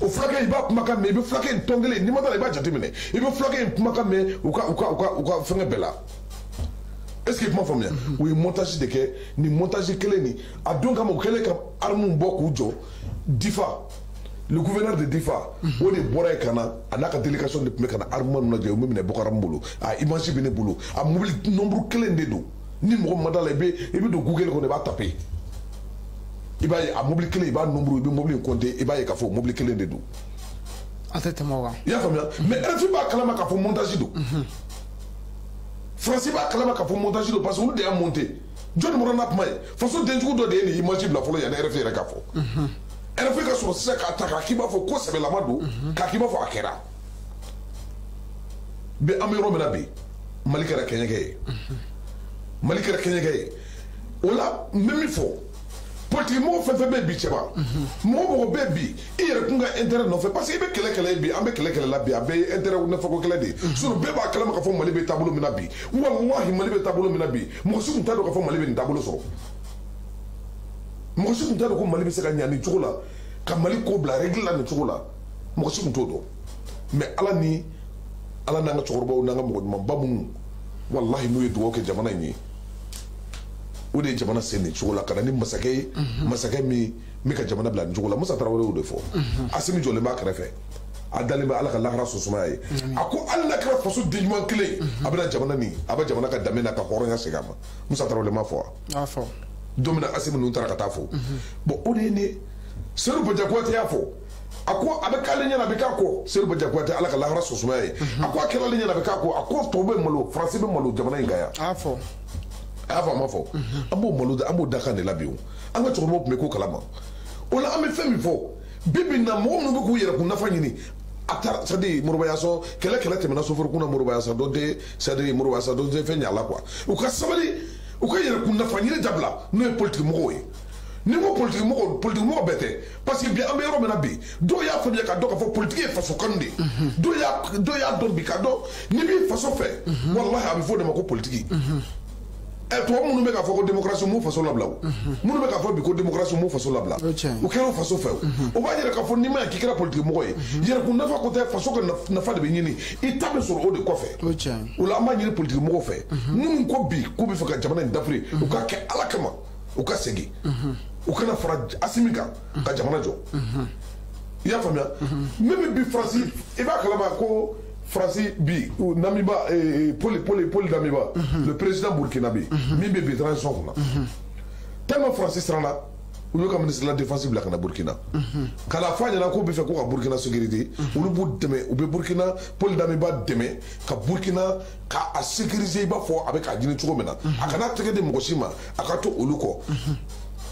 O fulakɛ i b'a kumakan mɛn, i bɛ fulakɛ in tɔn kelen n'i ma taa i b'a jateminɛ, i bɛ fulakɛ in kumakan mɛn u ka u ka u ka u ka fɛngɛ bɛɛ la. Est-ce que kuma faamuya? U ye montage de kɛ nin montage kelen nin a don kama, u kɛlen ka armes bɔ k'u jɔ Difa. Le gouverneur de Difa, o de bɔra yen ka na, a n'a ka délégation de tun bɛ ka na armement ninnu lajɛ, u bɛ minɛ Boko Haram bolo. A image bɛ ne bolo, a mobili nombre kelen de don. Ni mɔgɔ ma da la, i bɛ don Google kɔnɔ, i b'a taper, i b'a ye a mobili kelen, i b'a nombre, i bɛ mobili in compter, i b'a ye k'a fɔ mobili kelen de don. A tɛ tɛmɛ o kan. I y'a faamuya? Mais RFI b'a kalama k'a fɔ montage don. Faransi b'a kalama k'a fɔ montage don, parce que olu de y'a monter. Jɔnni bɔra n'a kuma ye? Faso denjugu dɔ de ye nin image bila fɔlɔ yanni RFI yɛrɛ k'a fɔ. RFI ka sɔrɔ sisan k'a ta k'a k'i b'a fɔ ko sɛbɛlama don, k'a k'i b'a fɔ a kɛra. Bi an bɛ yɔrɔ min na bi, Mali kɛra kɛɲɛkɛ ye. Mali kɛra kɛɲɛkɛ ye. O la n bɛ min fɔ, politique mɔgɔ fɛn fɛn bɛ bi cɛba, mɔgɔ mɔgɔ bɛ bi i yɛrɛ kun ka intérêt nɔfɛ, parce que i bɛ kɛlɛ kɛlɛ bi, an bɛ kɛlɛ kɛlɛ la bi, a bɛɛ ye intérêt nɔfɛ ko kɛlɛ de ye. Sinon bɛɛ b'a kalama k'a fɔ Mali bɛ taabolo min na bi, walahi Mali bɛ taabolo min na bi, mɔgɔ si tun t'a dɔn k'a fɔ Mali bɛ nin taabolo sɔrɔ. Mɔgɔ si tun t'a dɔn ko Mali bɛ se ka ɲa nin cogo la, ka Mali ko bila règle la nin cogo la, mɔgɔ si tun t'o dɔn. Mais Ala ni Ala n'an ka cɛkɔrɔbaw n'an ka mɔgɔ ɲumanba minnu, walahi n'u ye dugawu kɛ jamana in ye, o de ye jamana sen nin cogo la, ka na ni masakɛ ye, masakɛ min bɛ ka jamana bila nin cogo la. Musa Tarawele y'o de fɔ. Asimi jɔlen b'a kɛrɛfɛ, a dalen bɛ Ala ka lahara sɔsumaya ye. A ko hali n'a kɛra faso den ɲuman kelen, a bɛna jamana nin, a bɛ jamana ka danbe n'a ka hɔrɔnya segin a ma. Musa Tarawele m'a fɔ wa? A fɔ. Don min na Asimi ninnu taara ka taa fɔ. Bon, o de ye nin ye. Seydou Badian Kouyaté y'a fɔ. A ko a bɛ k'ale ɲɛna, a bɛ k'a kɔ. Seydou Badian Kouyaté, Ala ka lahara sɔsumaya ye. A ko a kɛra ale ɲɛna, a bɛ k'a kɔ. A ko tɔw bɛ malo, Faransi bɛ malo jamana in kan yan. A fɔ. A y'a fɔ, a ma fɔ. An b'o malo, an b'o dakan de la bi o. An ka cɛkɔrɔbaw tun bɛ ko kalama. O la an bɛ fɛn min fɔ bi bi in na, mɔgɔ minnu bɛ k'u yɛrɛ kun nafa ɲini, a taara c'est à dire Moriba Yaso kɛlɛ kɛlɛ tɛmɛna sofɛri kunna, Moriba Yaso dɔn tɛ, c'est à dire Moriba Yaso dɔn tɛ fɛn ɲa la quoi. U ka sabali, u ka yɛrɛ kun nafa ɲini dabila, n'o ye politique mɔgɔw ye. Ni ko politique mɔgɔw, politique mɔgɔ bɛɛ tɛ, parce que bi an bɛ yɔrɔ min na bi, dɔw y'a faamuya k'a dɔn k'a fɔ politique ye faso kanu de ye. Dɔw y'a dɔn bi k'a dɔn n'i b'i faso fɛ, walahi a bɛ fɔ o de ma ko politique. Tubabu minnu bɛ k'a fɔ ko démocratie m'u faso labila o, minnu bɛ k'a fɔ bi ko démocratie m'u faso labila, u kɛra o faso fɛ o. O b'a yira k'a fɔ n'i ma ɲɛ k'i kɛra politique mɔgɔ ye, yɛrɛkun nafa ko tɛ, faso ka nafa de bɛ ɲini, i ta bɛ sɔrɔ o de kɔfɛ. O la an b'a ɲini politique mɔgɔw fɛ, minnu ko bi k'u bɛ fɛ ka jamana in dafiri, u ka kɛ Ala kama, u ka segin, u kana fara Asimi kan ka jamana jɔ. I y'a faamuya? Min bɛ bi Faransi, i b'a kalama ko Faransi bi Namiba, Paul Damiba, le président burkinabé, min bɛ bi transition kunna, tellement Faransi siranna U y'u ka ministre de la défense bila ka na Burkina. K'a la fɔ a ɲɛna k'u bɛ fɛ ko ka Burkina sécurité. Olu b'u dɛmɛ, u bɛ Burkina Paul Damiba dɛmɛ ka Burkina ka a sécuriser i b'a fɔ a bɛ k'a ɲini cogo min na. A kana tɛgɛ di mɔgɔ si ma, a ka to olu kɔ.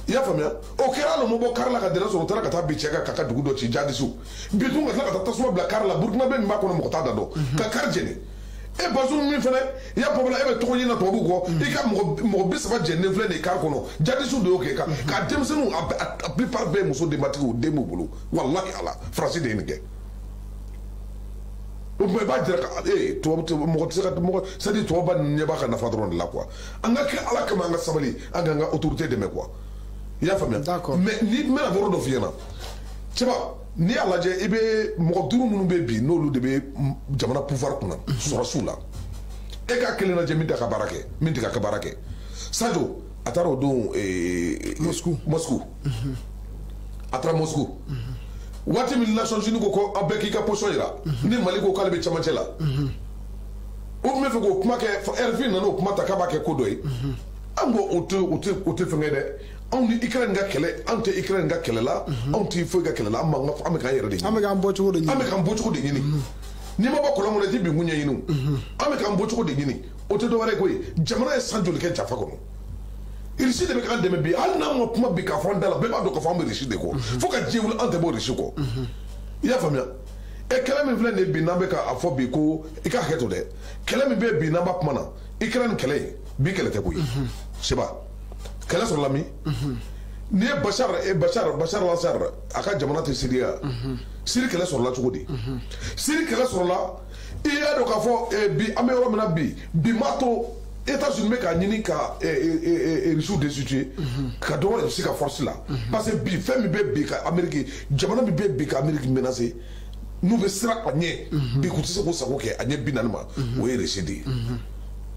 I y'a faamuya? O kɛra hali u ma bɔ kari la ka dɛrɛ sɔrɔ, u taara ka taa bin cɛ kan k'a ka dugu dɔ ci jadisiw. Bi tun ka tila ka taa tasuma bila kari la, Burkina bɛ min b'a kɔnɔ mɔgɔ t'a da dɔn. Ka kari jeni. E Bazoum min fɛnɛ i y'a fɔ e bɛ tɔgɔ ɲini na tubabuw kɔ, i ka mɔgɔ 30 jɛnnen filɛ nin ye kari kɔnɔ, jadisiw de y'o kɛ ka denmisɛnninw a plupart bɛɛ ye muso denbatigiw, den b'u bolo. Walahi Ala, Faransi de ye nin kɛ. O tuma i b'a jira ka tubabu mɔgɔ tɛ se ka mɔgɔ c'est à dire tubabu ninnu ɲɛ b'a ka nafa dɔrɔn de la quoi. An ka kɛ Ala kama, an ka sabali, an k'an ka autorité dɛmɛ quoi. I y'a faamuya? D'accord. Mais ni n bɛna yɔrɔ dɔ f'i ɲɛna, cɛba, n'i y'a lajɛ i bɛ mɔgɔ 5 minnu bɛ bi n'olu de bɛ jamana pouvoir kunna sɔrɔsiw la, e ka kelen lajɛ min tɛ ka baara kɛ, min tɛ ka baara kɛ. Sadio a taara o don Moscou. A taara Moscou waati min Nations Unies ko aw bɛɛ k'i ka position yira, ni Mali ko k'ale bɛ cɛmancɛ la, o tun bɛ fɛ k'o kuma kɛ, RFI nana o kuma ta k'a b'a kɛ ko dɔ ye. An ko o tɛ fɛnkɛ dɛ. Anw ni Ukraine ka kɛlɛ, anw tɛ Ukraine ka kɛlɛ la, anw tɛ foyi ka kɛlɛ la, an bɛ k'an yɛrɛ de ɲini. An bɛ k'an bɔcogo de ɲini. An bɛ k'an bɔcogo de ɲini. N'i ma bɔ kɔlɔn kɔnɔ i tɛ binkun ɲɛɲini o. An bɛ k'an bɔcogo de ɲini. O tɛ dɔwɛrɛ ye koyi. Jamana ye san joli kɛ jafa kɔnɔ. Russie de bɛ k'an dɛmɛ bi, hali n'an ma kuma bi k'a fɔ an da la, bɛɛ b'a dɔn k'a fɔ an bɛ Russie de kɔ. Fo ka diɲɛ wuli an tɛ bɔ Russie kɔ. I y'a faamuya? E kɛlɛ min filɛ nin ye bi n'an bɛ k'a fɔ bi ko i ka hakɛ to dɛ. Kɛlɛ min bɛ bi n'an b'a kuma na, Ukraine kɛlɛ ye bi kɛlɛ tɛ koyi. Seba. Kɛlɛ sɔrɔla min? N'i ye Bachar al-Assad a ka jamana tɛ Syrie ya. Syrie kɛlɛ sɔrɔla cogo di? Syrie kɛlɛ sɔrɔla, i y'a dɔn k'a fɔ bi an bɛ yɔrɔ min na bi, bi m'a to États-Unis bɛ k'a ɲini ka Russiw destituer ka dɔ bɔ Russie ka force la. Parce que bi fɛn min bɛ bi ka Amérique, jamana min bɛ bi ka Amérique menacer, n'u bɛ siran a ɲɛ, bi k'u tɛ se k'u sago kɛ a ɲɛ 40 ma, o ye Russie de ye.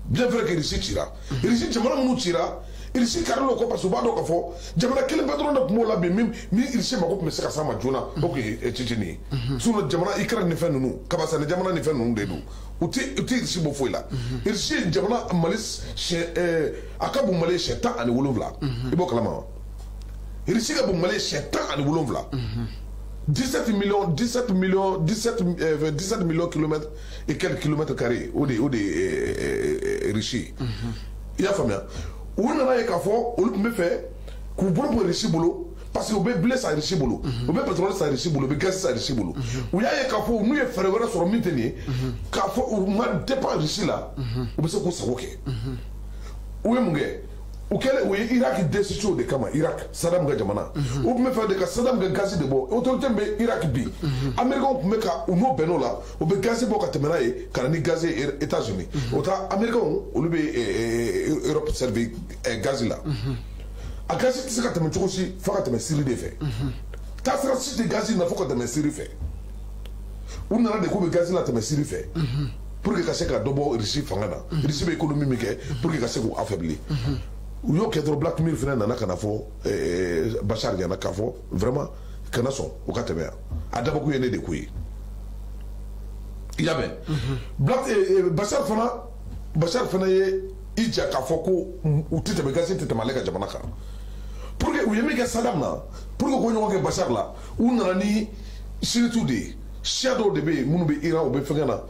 Bien vrai que Russie cira. Russie jamana minnu cira, Russie karila o kɔ parce que u b'a dɔn k'a fɔ jamana kelen bɛɛ dɔrɔn de tun b'o la bi min Russie mako tun bɛ se ka s'a ma joona, o tun ye Tchétchénie ye. Sinon jamana Ukraine ni fɛn ninnu, kabasani jamana ni fɛn ninnu de don. U tɛ Russie bɔ foyi la. Russie ye jamana Mali siɲɛ, a ka bon Mali ye siɲɛ 17. I b'o kalama wa? Russie ka bon Mali ye siɲɛ 17. 17 millions, 17 millions, 17 millions kilomètres et quelques kilomètres carrés o de Russie. I y'a faamuya? U nana ye k'a fɔ olu tun bɛ fɛ k'u bolo bɔ Russie bolo parce que u bɛ blé san Russie bolo, u bɛ pétrole san Russie bolo, u bɛ gaz san Russie bolo. U y'a ye k'a fɔ n'u ye fɛɛrɛ wɛrɛ sɔrɔ min tɛ nin ye, k'a fɔ u ma dépend Russie la, u bɛ se k'u sago kɛ. U ye mun kɛ? U kɛlen u ye Irak destitué o de kama, Irak Saddam ka jamana. U tun bɛ fɛ de ka Saddam ka gazi de bɔ. Autorité min bɛ Irak bi, Américains tun bɛ ka u n'o bɛnn'o la, u bɛ gazi bɔ ka tɛmɛ n'a ye ka na ni gazi ye États-Unis. O ta Américains olu bɛ Europe servi gazi la. A gazi tɛ se ka tɛmɛ cogo si fo ka tɛmɛ Syrie de fɛ. Taasira si tɛ gazi na fo ka tɛmɛ Syrie fɛ. U nana de k'u bɛ gazi la tɛmɛ Syrie fɛ. Pour que ka se ka dɔ bɔ Russie fanga na. Russie bɛ économie min kɛ pour que ka se k'u affaiblir. U y'o kɛ dɔrɔn Black Mirror fana nana ka na fɔ Bachar ɲɛna k'a fɔ vraiment kana sɔn o ka tɛmɛ yan, a dabɔkun ye ne de ko ye. I y'a mɛn? Bachar fana ye i ja k'a fɔ ko u tɛ tɛmɛ, gazi tɛ tɛmɛ ale ka jamana kan. Pour que u ye min kɛ Saddam na, pour que k'o ɲɔgɔn kɛ Bachar la, u nana ni sunnites de ye, siya dɔw de bɛ yen minnu bɛ Iran, u bɛ fɛnkɛ na.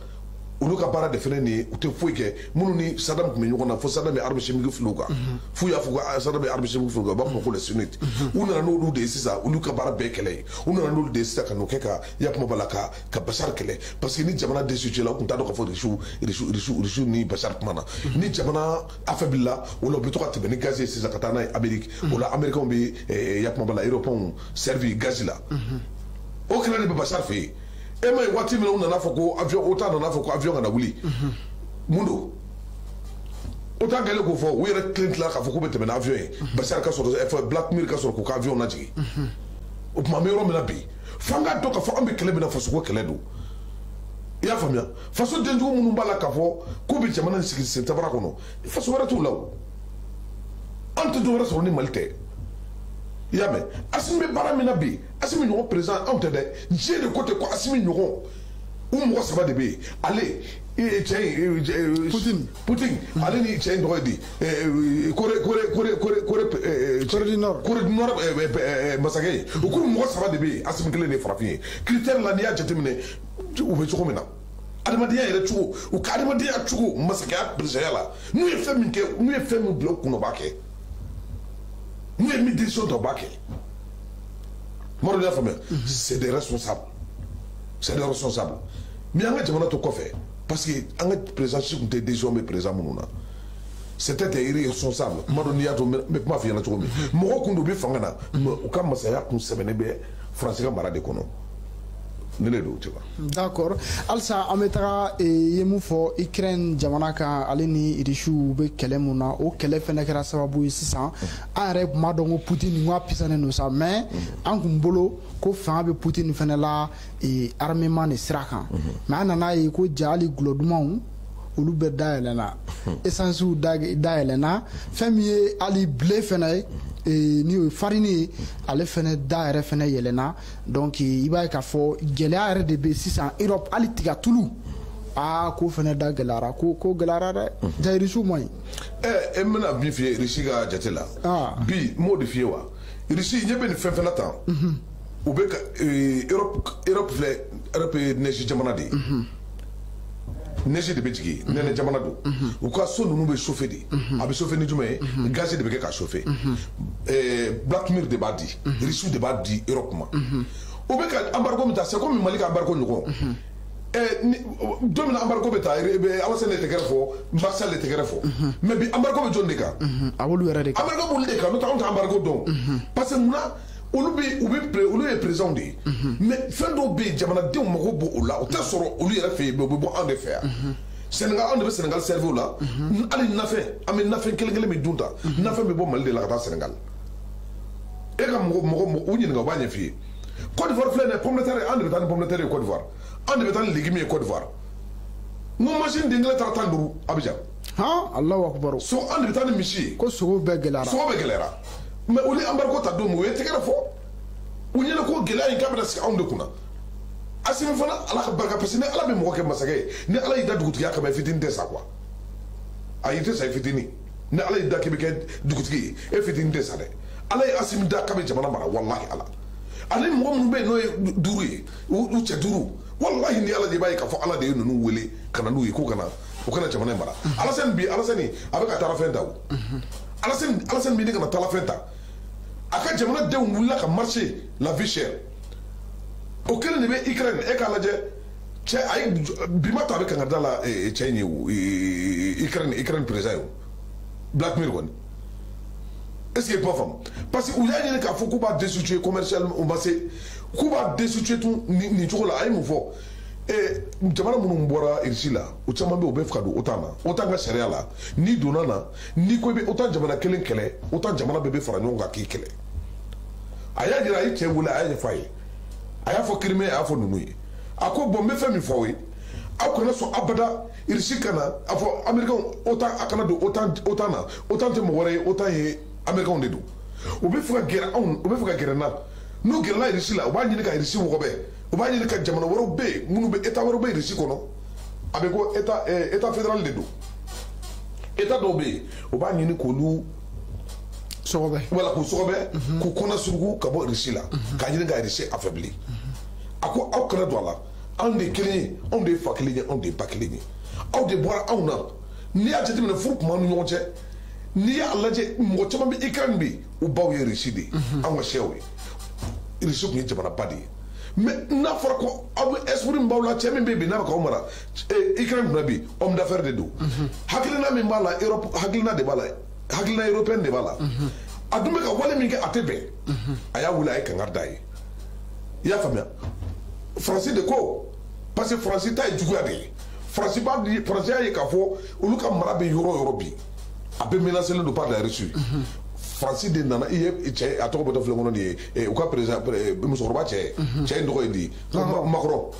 Olu ka baara de fɛnɛ nin ye, u tɛ foyi kɛ minnu ni Saddam tun bɛ ɲɔgɔn na fo Saddam ye arme chimique fili u kan. F'u y'a fɔ ko Saddam ye arme chimique fili u kan, u b'a fɔ ko les sunnites. U nana n'olu de ye sisan, olu ka baara bɛɛ kɛlɛ ye. U nana n'olu de ye sisan ka n'o kɛ ka yakuma bala ka Bachar kɛlɛ. Parce que ni jamana destitué la, u tun t'a dɔn k'a fɔ Russiw ni Bachar kuma na. Ni jamana affaibli la, o la u bɛ to ka tɛmɛ ni gaz ye sisan ka taa n'a ye Amérique. O la Américains bɛ yakuma bala Européens servi gaz la. O kɛlɛ de bɛ Bachar fɛ yen. E ma ye waati min na u nana fɔ ko avion, OTAN nana fɔ ko avion kana wuli. Mun don? OTAN kɛlen k'o fɔ, u yɛrɛ tilen tila k'a fɔ k'u bɛ tɛmɛ ni avion ye. Bachar ka sɔrɔ, Black Mirror ka sɔrɔ k'u ka avion lajigin. O tuma an bɛ yɔrɔ min na bi, f'an k'a dɔn k'a fɔ an bɛ kɛlɛ min na, fasoko kɛlɛ don. I y'a faamuya? Faso denjugu minnu b'a la k'a fɔ k'u bɛ jamana in sigi sentabara kɔnɔ, faso wɛrɛ t'u la o. An tɛ dɔwɛrɛ sɔrɔ ni Mali tɛ. I y'a mɛn? Assimi bɛ baara min na bi, Assimi ɲɔgɔn président anw tɛ dɛ. Diɲɛ de ko ten ko Assimi ɲɔgɔn. U mɔgɔ saba de bɛ yen, ale cɛ in Poutine ale ni cɛ in tɔgɔ ye di, Corée du Nord masakɛ ye. U k'u mɔgɔ saba de bɛ yen, Asimi kelen de ye farafin ye. Critère la, n'i y'a jateminɛ u bɛ cogo min na, adamadenya yɛrɛ cogo, u ka adamadenya cogo, masakɛya bilisaya la, n'u ye fɛn min kɛ, n'u ye fɛn min bila u kunna, u b'a kɛ. N'u ye min décision ta, u b'a kɛ. Mɔdɔ y'a faamuya, c'est des responsables, c'est des responsables. Mais an ka jamana to kɔfɛ, parce que an ka président si tun tɛ décision bɛ président minnu na, c'était des irresponsables. Kuma dɔ n'i y'a to, n bɛ kuma f'i ɲɛna cogo min, mɔgɔw kun don u bɛ fanga na, mais u ka masaya kun sɛbɛnnen bɛ Faransi ka mara de kɔnɔ. Ne de don, tu vois. D'accord. Halisa an bɛ taga i ye mun fɔ Ukraine jamana kan, ale ni Irisiw bɛ kɛlɛ mun na, o kɛlɛ fɛnɛ kɛra sababu ye sisan. An yɛrɛ tun b'a dɔn ko Poutine ko a pisanen don sa, mais an kun bolo ko fanga bɛ Poutine fɛnɛ la armement de sira kan. Mais an nana ye ko ja hali gulɔ dumanw olu bɛɛ dayɛlɛnna, essence dayɛlɛnna, fɛn min ye hali blé fɛnɛ ye, ni o ye farine ye, ale fɛnɛ da yɛrɛ fɛnɛ yɛlɛnna. Donc i b'a ye k'a fɔ gɛlɛya yɛrɛ de bɛ sisan Europe, hali tigatulu, aa ko fɛnɛ da gɛlɛyara, ko gɛlɛyara dɛ. Ja Irisiw man ɲi. Ɛ n bɛna min f'i ye Irisi ka jate la bi, n b'o de f'i ye wa. Irisi ɲɛ bɛ nin fɛn fɛn na tan, u bɛ ka Europe filɛ, Europe ye neige jamana de ye. Neige de bɛ jigin, nɛnɛ jamana don. U ka so ninnu bɛ chauffer de. A bɛ chauffer ni jumɛn ye? Gaz de bɛ kɛ ka chauffer. Black Mirror de b'a di, Irisiw de b'a di Europe ma. U bɛ ka embargo min ta, c'est comme Mali ka embargo ɲɔgɔn. Don min na embargo bɛ ta, Alassane de tɛgɛrɛ fɔ, Macky Sall de tɛgɛrɛ fɔ. Mais bi embargo bɛ jɔn de kan? A b'olu yɛrɛ de kan. Embargo b'olu de kan, n'o tɛ anw tɛ embargo dɔn. Parce que munna? Olu ye président de ye. Mais fɛn dɔw bɛ yen, jamanadenw mago b'o la, o tɛ sɔrɔ olu yɛrɛ fɛ yen, mais o bɛ bɔ anw de fɛ yan. Sénégal, anw de bɛ Sénégal servir o la. Hali nafɛn, an bɛ nafɛn kelen kelen min dun ta, nafɛn bɛ bɔ Mali de la ka taa Sénégal. E ka mɔgɔ u ɲininka, u b'a ɲɛf'i ye. Côte d'Ivoire filɛ nin ye, pomme de terre, an de bɛ taa ni pomme de terre ye Côte d'Ivoire. An de bɛ taa ni légumes ye Côte d'Ivoire. N ko machine den kelen taara 15 Abidjan. Han, Allahu akbar. So an de bɛ taa ni misi ye. Ko sogo bɛɛ gɛlɛyara. Sogo bɛɛ gɛlɛyara. Mais olu ye embargo ta don min, u ye tɛgɛrɛ fɔ. U ɲɛna ko gɛlɛya in k'a bɛna sigi anw de kunna. Asimi fana, Ala ka barika, parce que ni Ala bɛ mɔgɔ kɛ masakɛ ye, ni Ala y'i da dugutigiya kama, i fitinin tɛ sa quoi. Ayi, i tɛ sa i fitinin. Ni Ala y'i da k'i bɛ kɛ dugutigi ye, e fitinin tɛ sa dɛ. Ala ye Asimi da k'a bɛ jamana mara, walahi Ala. Ani mɔgɔ minnu bɛ yen n'o ye duuru ye, u cɛ duuru, walahi ni Ala de b'a ye k'a fɔ Ala de ye ninnu wele ka na n'u ye k'u kana u kana jamana in mara. Alassane bi, Alassane a bɛ ka taarafɛn ta o. Alassane bɛ ɲini ka na taarafɛn ta. A ka jamanadenw wulila ka marcher, la vie chère. O kelen de bɛ Ukraine, e k'a lajɛ, cɛ a ye bi ma ta a bɛ kangarida la cɛ in ye o, Ukraine président ye o, Vladimir kɔni. Est-ce que i kuma faamu? Parce que u y'a ɲini k'a fɔ k'u b'a destituer commercial, u ma se, k'u b'a destituer tun nin cogo la. A ye mun fɔ? Jamana minnu bɔra Russie la, o caman bɛ yen, u bɛ fɛ ka don OTAN na. OTAN ka sariya la, n'i donna na, n'i ko i bɛ OTAN jamana kelen kɛlɛ, OTAN jamana bɛɛ bɛ fara ɲɔgɔn kan k'i kɛlɛ. A y'a jira, a ye cɛ wele, a y'a ɲɛfɔ a ye. A y'a fɔ Crimée, a y'a fɔ ninnu ye. A ko bon, n bɛ fɛn min fɔ aw ye, aw kana sɔn abada Russie kana a fɔ Américains OTAN, a kana don OTAN na. OTAN tɛ mɔgɔ wɛrɛ ye, OTAN ye Américains de don. U bɛ fɛ ka gɛrɛ anw, u bɛ fɛ ka gɛrɛ n na. N'u gɛrɛla Russie la, u b'a ɲini ka Russie wɔgɔbɛ. U b'a ɲini ka jamana wɛrɛw bɛ yen minnu bɛ état wɛrɛw bɛ Russie kɔnɔ, a bɛ ko état fédéral de don. État dɔw bɛ yen, u b'a ɲini k'olu sɔgɔbɛ, wala k'u sɔgɔbɛ, k'u kɔnɔ suruku ka bɔ Russie la, k'a ɲini ka Russie affaiblir. A ko aw kana don a la, anw de ye kelen ye, anw de ye fa kelen ye, anw de ye ba kelen ye, aw de bɔra anw na. N'i y'a jateminɛ, furu tun b'an ni ɲɔgɔn cɛ. N'i y'a lajɛ, mɔgɔ caman bɛ Ukraine bi, u baw ye Russie de ye, anw ka sɛw ye. Russie tun ye jamanaba de ye. Mais n'a fɔra ko aw bɛ esprit min b'aw la, cɛ min bɛ yen bi n'a bɛ k'aw mara Ukraine kunna bi, homme d'affaires de don. Hakilina min b'a la, Europe hakilina de b'a la, hakilina européenne de b'a la. A dun bɛ ka wale min kɛ, a tɛ bɛn. A y'a wele, a ye kangari d'a ye. I y'a faamuya? Faransi de ko, parce que Faransi ta ye juguya de ye. Faransi b'a di, Faransi y'a ye k'a fɔ olu ka mara bɛ yɔrɔ o yɔrɔ bi, a bɛɛ menacé don par la Russie. Faransi de nana, i ye cɛ a tɔgɔ bɔtɔ filɛ kɔnɔ nin ye, u ka président musokɔrɔba cɛ cɛ in tɔgɔ ye di, Macron.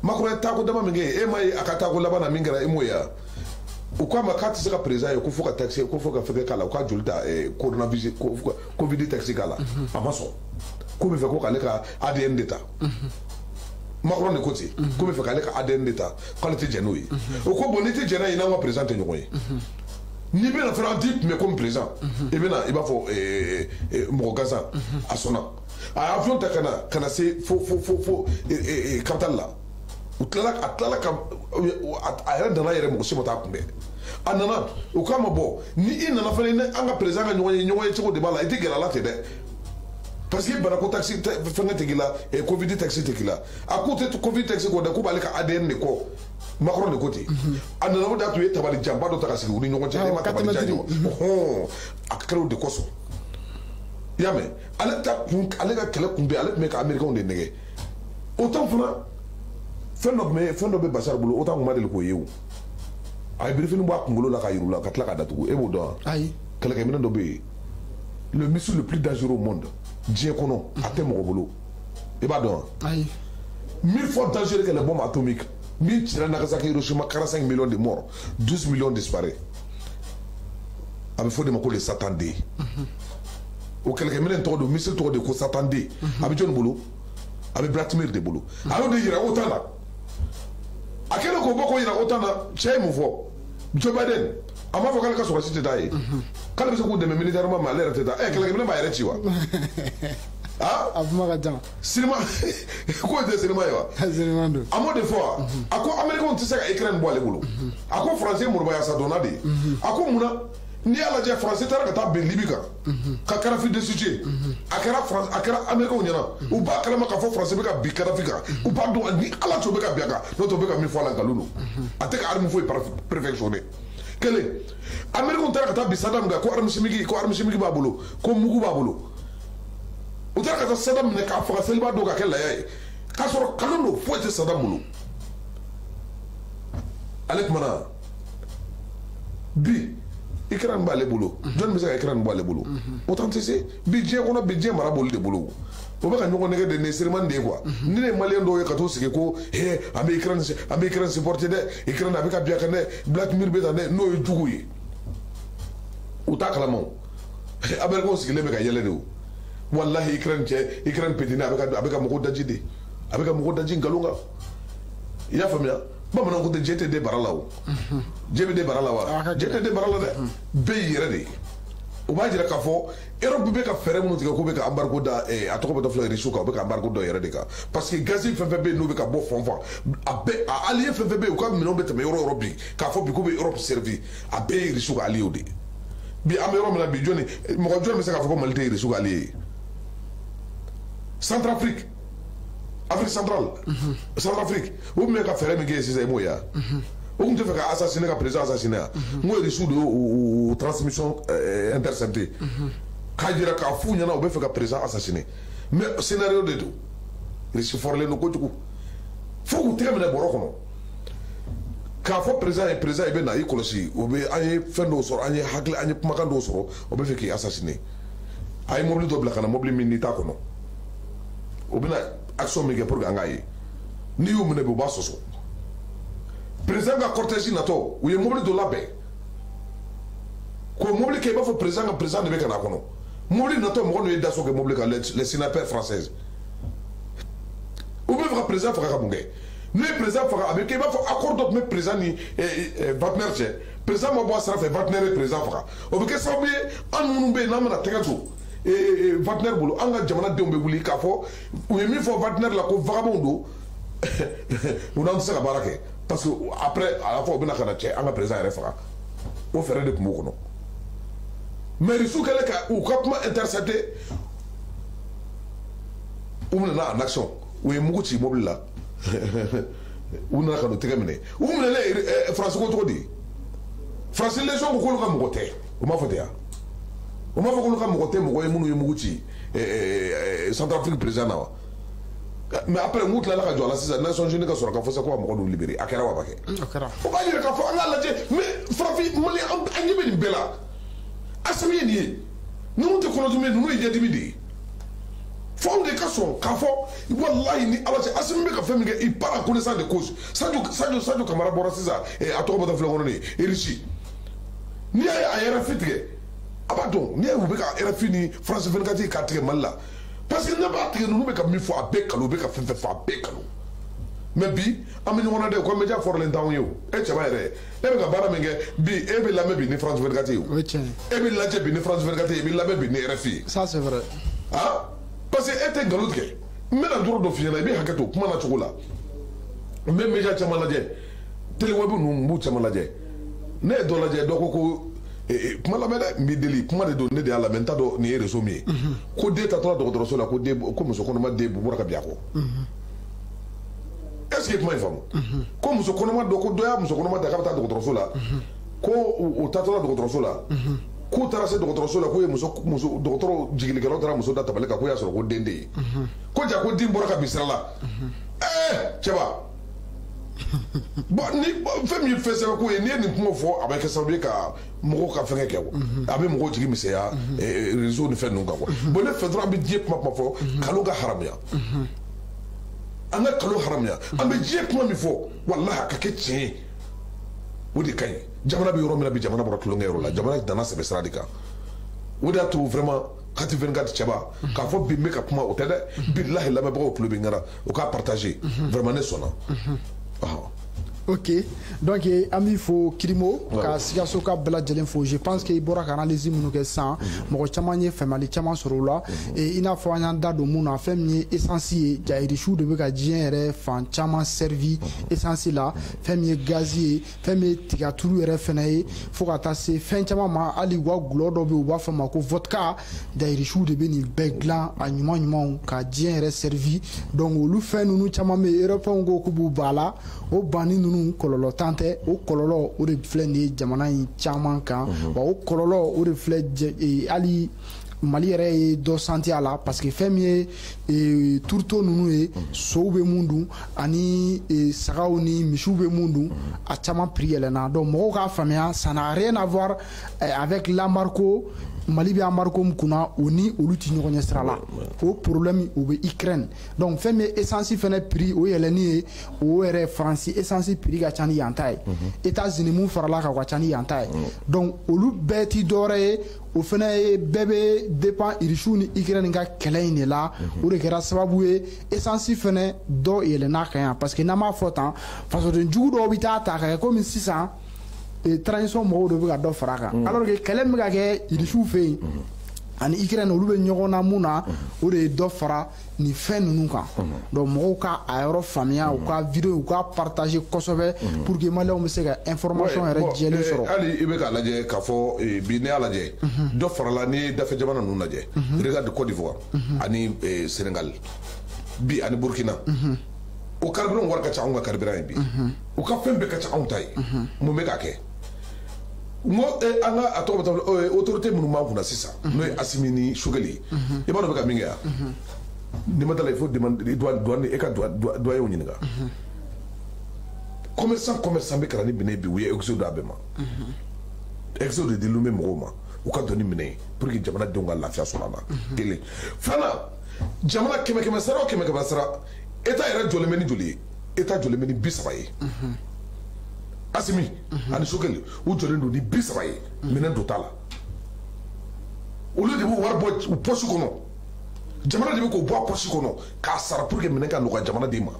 Macron ye taako dama min kɛ, e m'a ye a ka taako laban na min kɛra, e m'o ye wa? U k'a ma k'a tɛ se ka président ye, ko fo ka taxe, ko fo ka fɛngɛ k'a la, u ka joli ta coronavirus, Covid taxe k'a la. A ma sɔn, k'u bɛ fɛ ko k'ale ka ADN de ta. Macron de ko ten ko bɛ fɛ k'ale ka ADN de ta k'ale tɛ jɛn n'o ye. O ko bon n'i tɛ jɛn n'a ye n'an ka président tɛ ɲɔgɔn ye. N'i bɛna fana an t'i kunbɛn comme président. I bɛna i b'a fɔ mɔgɔ gansan a sɔnna. A ye avion ta ka na se fo capitale la. U tilala a tilala ka a yɛrɛ nana yɛrɛ mɔgɔ si ma taa kunbɛn. A nana o k'a ma bɔ ni i nana fana ni an ka président ka ɲɔgɔn ye cogo de b'a la i tɛ gɛrɛ a la ten dɛ. Parce que banako taxi fɛnkɛ tɛ k'i la Covid taxi tɛ k'i la a k'u tɛ Covid taxi kɔ dɛ k'u b'ale ka ADN de kɔ Macron de ko ten. A nana o de y'a to u ye tabali janba dɔ ta ka sigi u ni ɲɔgɔn cɛ ne ma tabali jan ye hɔn a kɛra o de kosɔn. I y'a mɛn ale ta kun ale ka kɛlɛ kun bɛ ale tun bɛ ka américains de nɛgɛ o temps fana fɛn dɔ bɛ Bashar bolo o temps kun ma deli k'o ye o. A ye birifini bɔ a kunkolo la ka yir'u la ka tila k'a datugu e b'o dɔn wa. Ayi. Kɛlɛkɛminɛn dɔ bɛ yen le missile le plus dangereux au monde. Diɲɛ kɔnɔ a tɛ mɔgɔ bolo i b'a dɔn wa. Ayi. 1000 fois dangereux que les bombes atomiques min cira Nagasaki Hiroshima 45 millions de morts 12 millions disparus a bɛ fɔ de ma ko le Satan D. O kɛlɛkɛminɛn tɔgɔ don missile tɔgɔ de ko Satan D. A bɛ jɔnni bolo a bɛ Vladimir de bolo. A y'o de yira OTAN na a kɛlen k'o bɔ k'o yira OTAN na cɛ ye mun fɔ Joe Biden a m'a fɔ k'ale ka sɔrɔsi tɛ taa ye k'ale bɛ se k'u dɛmɛ militairement mais ale yɛrɛ tɛ taa kɛlɛkɛminɛn b'a yɛrɛ ci wa. A kuma ka jan. Sinima k'o tɛ sinima ye wa. Sinima don. A m'o de fɔ wa. A ko américains tɛ se ka Ukraine bɔ ale bolo. A ko français ye moribayasa donna de ye. A ko munna n'i y'a lajɛ français taara ka taa bin Libi kan. Ka Kadhafi destituer. A kɛra américains ɲɛna. U b'a kalama k'a fɔ français bɛ ka bin Kadhafi kan. U b'a dɔn ni Ala cɛ u bɛ ka bin a kan n'o tɛ u bɛ ka min fɔ a la nkalon don. A tɛ ka arme foyi perfectionner. Kelen américains taara ka taa bin Saddam kan ko arme chimique b'a bolo ko mugu b'a bolo. U taara ka taa Saddam minɛ k'a faga seliba dɔw ka kɛ laya ye k'a sɔrɔ kalon don foyi tɛ Saddam bolo. Ale kumana bi Ukraine b'ale bolo jɔnni bɛ se ka Ukraine bɔ ale bolo OTAN tɛ se bi diɲɛ kɔnɔ bi diɲɛ mara b'olu de bolo o bɛ ka ɲɔgɔn nɛgɛ de nin siriman de ye quoi ni ne ye maliyɛn dɔw ye ka t'u sigi ko he an bɛ Ukraine supporter dɛ Ukraine a bɛ ka bin a kan dɛ Vladimir bɛ tan dɛ n'o ye jugu ye u t'a kalama o Américains sigilen bɛ ka yɛlɛ de o wallahi Ukraine cɛ Ukraine petini a bɛ ka mɔgɔw daji de a bɛ ka mɔgɔw daji nkalon kan i y'a faamuya bamananw ko tɛ jɛ tɛ den bara la o jɛ bɛ den bara la wa jɛ tɛ den bara la dɛ bɛɛ y'i yɛrɛ de ye o b'a jira k'a fɔ Europe bɛ ka fɛɛrɛ minnu tigɛ k'u bɛ ka embargo da a tɔgɔ bɛ taa filɛ Russie kan u bɛ ka embargo dɔ yɛrɛ de kan parce que gazi fɛn fɛn bɛ yen n'u bɛ ka bɔ fan fan a bɛɛ a allié fɛn fɛn bɛ yen u ka minɛnw bɛ tɛmɛ yɔrɔ yɔrɔ bi k'a fɔ bi k'u bɛ Europe servi a bɛɛ ye Russie ka allié de ye bi an bɛ yɔrɔ min na bi jɔnni mɔgɔ jɔn bɛ se k'a fɔ ko Mali tɛ Russie ka allié ye Centrafrique Afrique centrale Centrafrique u tun bɛ ka fɛɛrɛ min kɛ sisan i m'o ye wa o tun tɛ fɛ ka assassiner ka président assassiner wa n ko Russie de y'o transmission intercepté k'a jira k'a f'u ɲɛna u bɛ fɛ ka président assassiner mais scénario de don Russie fɔrɔlen don kojugu fo k'u tɛgɛ minɛ bɔrɔ kɔnɔ k'a fɔ président ye président i bɛ na i kɔlɔsi o bɛ an ye fɛn dɔw sɔrɔ an ye hakili an ye kumakan dɔw sɔrɔ o bɛ fɛ k'i assassiner a ye mobili dɔ bila ka na mobili min n'i t'a kɔnɔ o bɛna action min kɛ pour que an k'a ye n'i y'u minɛ bi u b'a sɔsɔ président ka cortège natɔ u ye mobili dɔ labɛn k'o mobili kɛ i b'a fɔ président ka président de bɛ ka na a kɔnɔ mobili natɔ mɔgɔ n'u ye daso kɛ mobili kan les snipers françaises u bɛ fɛ ka président faga ka mun kɛ n'u ye président faga a bɛ kɛ i b'a fɔ accord dɔ tun bɛ président ni Wagner cɛ président ma bɔ a sira fɛ Wagner ye président faga o bɛ kɛ sababu ye an minnu bɛ yen n'an bɛna tɛgɛ don Wagner bolo an ka jamanadenw bɛ wuli k'a fɔ u ye min fɔ Wagner la ko vagabond don u n'an tɛ se ka baara kɛ parce que après à la fois u bɛna ka na cɛ an ka président yɛrɛ faga o fɛɛrɛ de tun b'o kɔnɔ mais Russie kɛlen ka u ka kuma intercepté u nana en action u ye mugu ci mobili la u nana ka n'u tɛgɛ minɛ u minɛlen Faransi ko cogo di Faransi légion ko k'olu ka mɔgɔ tɛ u m'a fɔ ten wa o m'a fɔ k'olu ka mɔgɔ tɛ mɔgɔ ye minnu ye mugu ci Centrafrique président na wa mais après n'u tilala ka jɔ a la sisan Nations Unies ka sɔrɔ ka fɔ sisan ko ka mɔgɔ dɔw libéré a kɛra wa a ma kɛ o b'a jira k'a fɔ an k'a lajɛ mais farafin Mali an ɲɛ bɛ nin bɛɛ la Assimi ye nin ye ninnu tɛ kɔnɔdimi ye ninnu ye ɲɛdimi de ye fo anw de ka sɔn k'a fɔ walahi ni Ala cɛ Assimi bɛ ka fɛn min kɛ il part en connaissance de cause Sadio Kamara bɔra sisan a tɔgɔ bɛ taa filɛ kɔnɔ nin ye Russie n'i y'a ye a RFI tigɛ a b'a dɔn n'i y'a ye u bɛ ka RFI ni France 24 k'a tigɛ Mali la parce que ne b'a tigɛ ninnu bɛ ka min fɔ a bɛɛ kalon u bɛ ka fɛn fɛn fɔ a bɛɛ kalon Mais bi an bɛ ɲɔgɔn na dɛ, ko média fɔrɔlen t'anw ye o. E cɛba yɛrɛ, e bɛ ka baara min kɛ bi, e bɛ lamɛn bi ni France 24 ye o. E bɛ lajɛ bi ni France 24 ye, i bɛ lamɛn bi ni RFI ye. Ça c'est vrai. Ah, parce que e tɛ nkalon tigɛ. N bɛna dɔrɔn dɔ f'i ɲɛna, i bɛ hakɛ to kuma na cogo la. N bɛ média caman lajɛ, télé web ninnu n b'u caman lajɛ. Ne ye dɔ lajɛ, dɔ ko kuma lamɛn dɛ, n b'i deli, kuma de don, ne de y'a lamɛn, n t'a dɔn nin ye réseau min ye. Ko den tatɔla dɔgɔtɔrɔso la, ko den, ko muso kɔnɔma den bɔra ka bin a kɔ. Est-ce que kuma in faamu? Ko muso kɔnɔma dɔ, ko dɔ y'a muso kɔnɔma ta k'a bɛ taa dɔgɔtɔrɔso la, ko u taatɔla dɔgɔtɔrɔso la, k'u taara se dɔgɔtɔrɔso la, k'u ye muso dɔgɔtɔrɔ jigilikɛlaw taara muso da tabali kan, k'u y'a sɔrɔ ko den de ye. Ko ja ko den bɔra ka bin sira la. Cɛba. Bon, ni fɛn min ye fɛn sɛbɛ ko ye, n'i ye nin kuma fɔ, a bɛ kɛ sababu ye ka mɔgɔw ka fɛnkɛ kɛ quoi. A bɛ mɔgɔw jigi misɛnya réseau ni fɛn ninnu kan quoi. Bon, ne fɛ dɔrɔn an bɛ diɲɛ kuma fɔ, nkalon ka haramuya. An ka nkalon haramuya. An bɛ diɲɛ kuma min fɔ, walahi a ka kɛ tiɲɛ ye. O de ka ɲi. Jamana bɛ yɔrɔ min na bi, jamana bɔra tulonkɛ yɔrɔ la, jamana danna sɛbɛ sira de kan. O de y'a to vraiment Kati 24 cɛba, k'a fɔ bi n bɛ ka kuma o tɛ dɛ. Bilahi lamɛnbagaw tulo bɛ n na, u k'a partager. Vraiment ne sɔnna. Ok, donc an b'i fo Kirimo, ka Sikaso ka bɛɛ lajɛlen fo. Je pense que i bɔra ka analyse minnu kɛ sisan, mɔgɔ caman ye faamuyali caman sɔrɔ o la. Et i n'a fɔ an y'an da don mun na, fɛn min ye essence ye, ja irisiw de bɛ ka diɲɛ yɛrɛ fan caman servi essence la, fɛn min ye gazi ye, fɛn min ye tigatulu yɛrɛ fɛnɛ ye, fo ka taa se fɛn caman ma. Hali u ka gulɔ dɔ bɛ yen, u b'a fɔ ma ko vodka, ja irisiw de bɛ nin bɛɛ dilan a ɲuman ɲumanw ka diɲɛ yɛrɛ servi. Donc olu fɛn ninnu caman bɛ yen, européens ko k'u b'u ban a la, o banni ninnu kɔlɔlɔ tan tɛ. O kɔlɔlɔ o de filɛ nin ye jamana in caman kan, wa o kɔlɔlɔ o de filɛ hali Mali yɛrɛ ye dɔ santi a la, parce que fɛn min ye tourteau ninnu ye, sow bɛ mun dun ani sagaw ni misiw bɛ mun dun, a caman prix yɛlɛnna. Donc mɔgɔw k'a faamuya, ça n'a rien à voir avec l'embargo. Mali bɛ embargo min kunna, o ni olu tɛ ɲɔgɔn ɲɛ sira la. O problème o bɛ Ukraine. Donc fɛn min ye essence fɛnɛ prix o yɛlɛnni ye, o yɛrɛ Faransi essence prix ka ca ni yan ta ye, États-Unis mun farala kan o ka ca ni yan ta ye. Donc olu bɛɛ ti dɔwɛrɛ ye, o fɛnɛ ye bɛɛ bɛ dépend Irisiw ni Ukraine ka kɛlɛ in de la. O de kɛra sababu ye essence fɛnɛ dɔ yɛlɛnna kan yan, parce que n'an b'a fɔ tan, fasoden jugu dɔw bɛ taa ta ka kɛ komi sisan transition mɔgɔw de bɛ ka dɔ fara a kan, alors que kɛlɛ min bɛ ka kɛ Irisiw fɛ yen ani Ukraine, olu bɛ ɲɔgɔn na mun na, o de ye dɔ fara nin fɛn ninnu kan. Donc mɔgɔw ka a yɔrɔ faamuya, u ka vidéo u ka partager kosɛbɛ pour que maliyɛnw bɛ se ka information yɛrɛ jɛlen sɔrɔ. Hali i bɛ k'a lajɛ k'a fɔ bi, n'i y'a lajɛ dɔ farala, n'i ye dafɛ jamana ninnu lajɛ, regarde Côte d'Ivoire ani Sénégal bi ani Burkina, o carburant wari ka ca anw ka carburant ye bi, u ka fɛn bɛɛ ka ca anw ta ye. Mun bɛ k'a kɛ? N ko an ka a tɔgɔ bɛ taa autorité minnu b'an kunna sisan, n'o ye Assimi ni Choguel ye, i b'a dɔn bɛ ka min kɛ yan, n'i ma da la, il faut demander douane, e ka douanier ɲininka. Commerçant bɛ ka na ni minɛn bi, u ye exo d'a bɛɛ ma, exo de dilen bɛ mɔgɔw ma u ka don ni minɛn ye pour que jamanadenw ka lafiya sɔrɔ a la. Kelen filanan, jamana 100 sara o 100 sara, État yɛrɛ jɔlen bɛ ni joli ye? État jɔlen bɛ ni 30 ye. Assimi ani Choguel u jɔlen don ni 30 ye, minɛn don t'a la. Olu de b'u wari bɔ u poche kɔnɔ, jamana de bɛ k'o bɔ a poche kɔnɔ k'a sara pour que minɛn ka nɔgɔya jamanaden ma.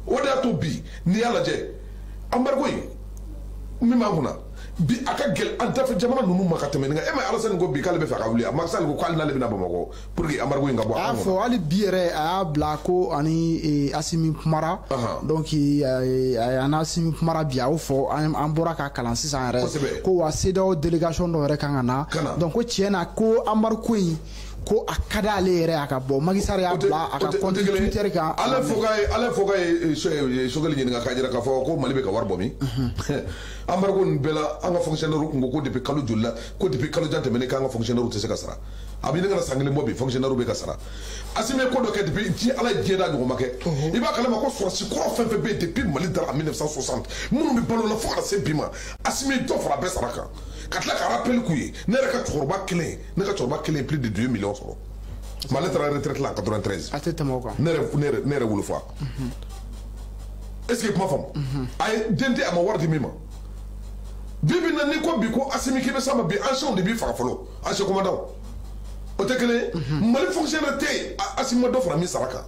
O de y'a to bi n'i y'a lajɛ embargo in min b'an kunna bi, a ka gɛlɛn an dafɛ jamana ninnu ma ka tɛmɛ nin kan. E ma Alassane ko bi k'ale bɛ fɛ ka wuli, a Macky Sall ko k'ale n'ale bɛna Bamakɔ pour que embargo in ka bɔ an kɔnɔ. A y'a fɔ hali bi yɛrɛ, a y'a bila ko ani Assimi kumara, donc a n'Assimi kumara bi, a y'o fɔ, an bɔra ka kalan sisan yɛrɛ ko wa CEDEAO délégation dɔ yɛrɛ kan ka na. Donc ko tiɲɛ na ko embargo in ko a ka d'ale yɛrɛ a ka bɔ. Macky Sall y'a bila a ka compte Twitter kan. Ale fo k'a ye Choguel ɲininka k'a jira k'a fɔ ko Mali bɛ ka wari bɔ min. Embargo nin bɛɛ la, an ka fonctionnaire kun ko depuis kalo joli la, ko depuis kalo jan tɛmɛnen k'an ka fonctionnaire tɛ se ka sara. A bɛ ɲini ka na san kelen bɔ bi, fonctionnaire bɛ ka sara. Assimi ye ko dɔ kɛ depuis diɲɛ, Ala ye diɲɛ da ɲɔgɔn ma kɛ. I b'a kalama ko sɔrɔsi kɔrɔ fɛn fɛn bɛ yen depuis Mali dara en 1960, minnu bɛ balo la fo ka na se bi ma, Assimi ye dɔ fara bɛɛ sara kan. Ka tila ka rappel k'u ye. Ne yɛrɛ ka cɛkɔrɔba kelen, ne ka cɛkɔrɔba kelen plus de 2 millions sɔrɔ. Mais ale taara retraite la en 93. A tɛ tɛmɛ o kan. Ne yɛrɛ wolofa. Est-ce que kuma faamu? A ye den tɛ, a ma wari di min ma. Bi bi na n'i ko bi ko Assimi k'i bɛ s'a ma bi, anciens de b'i faga fɔlɔ, ancien commandant. O tɛ kelen ye. Mali fonctionnaire tɛ yen, Assimi ma dɔ fara min sara kan.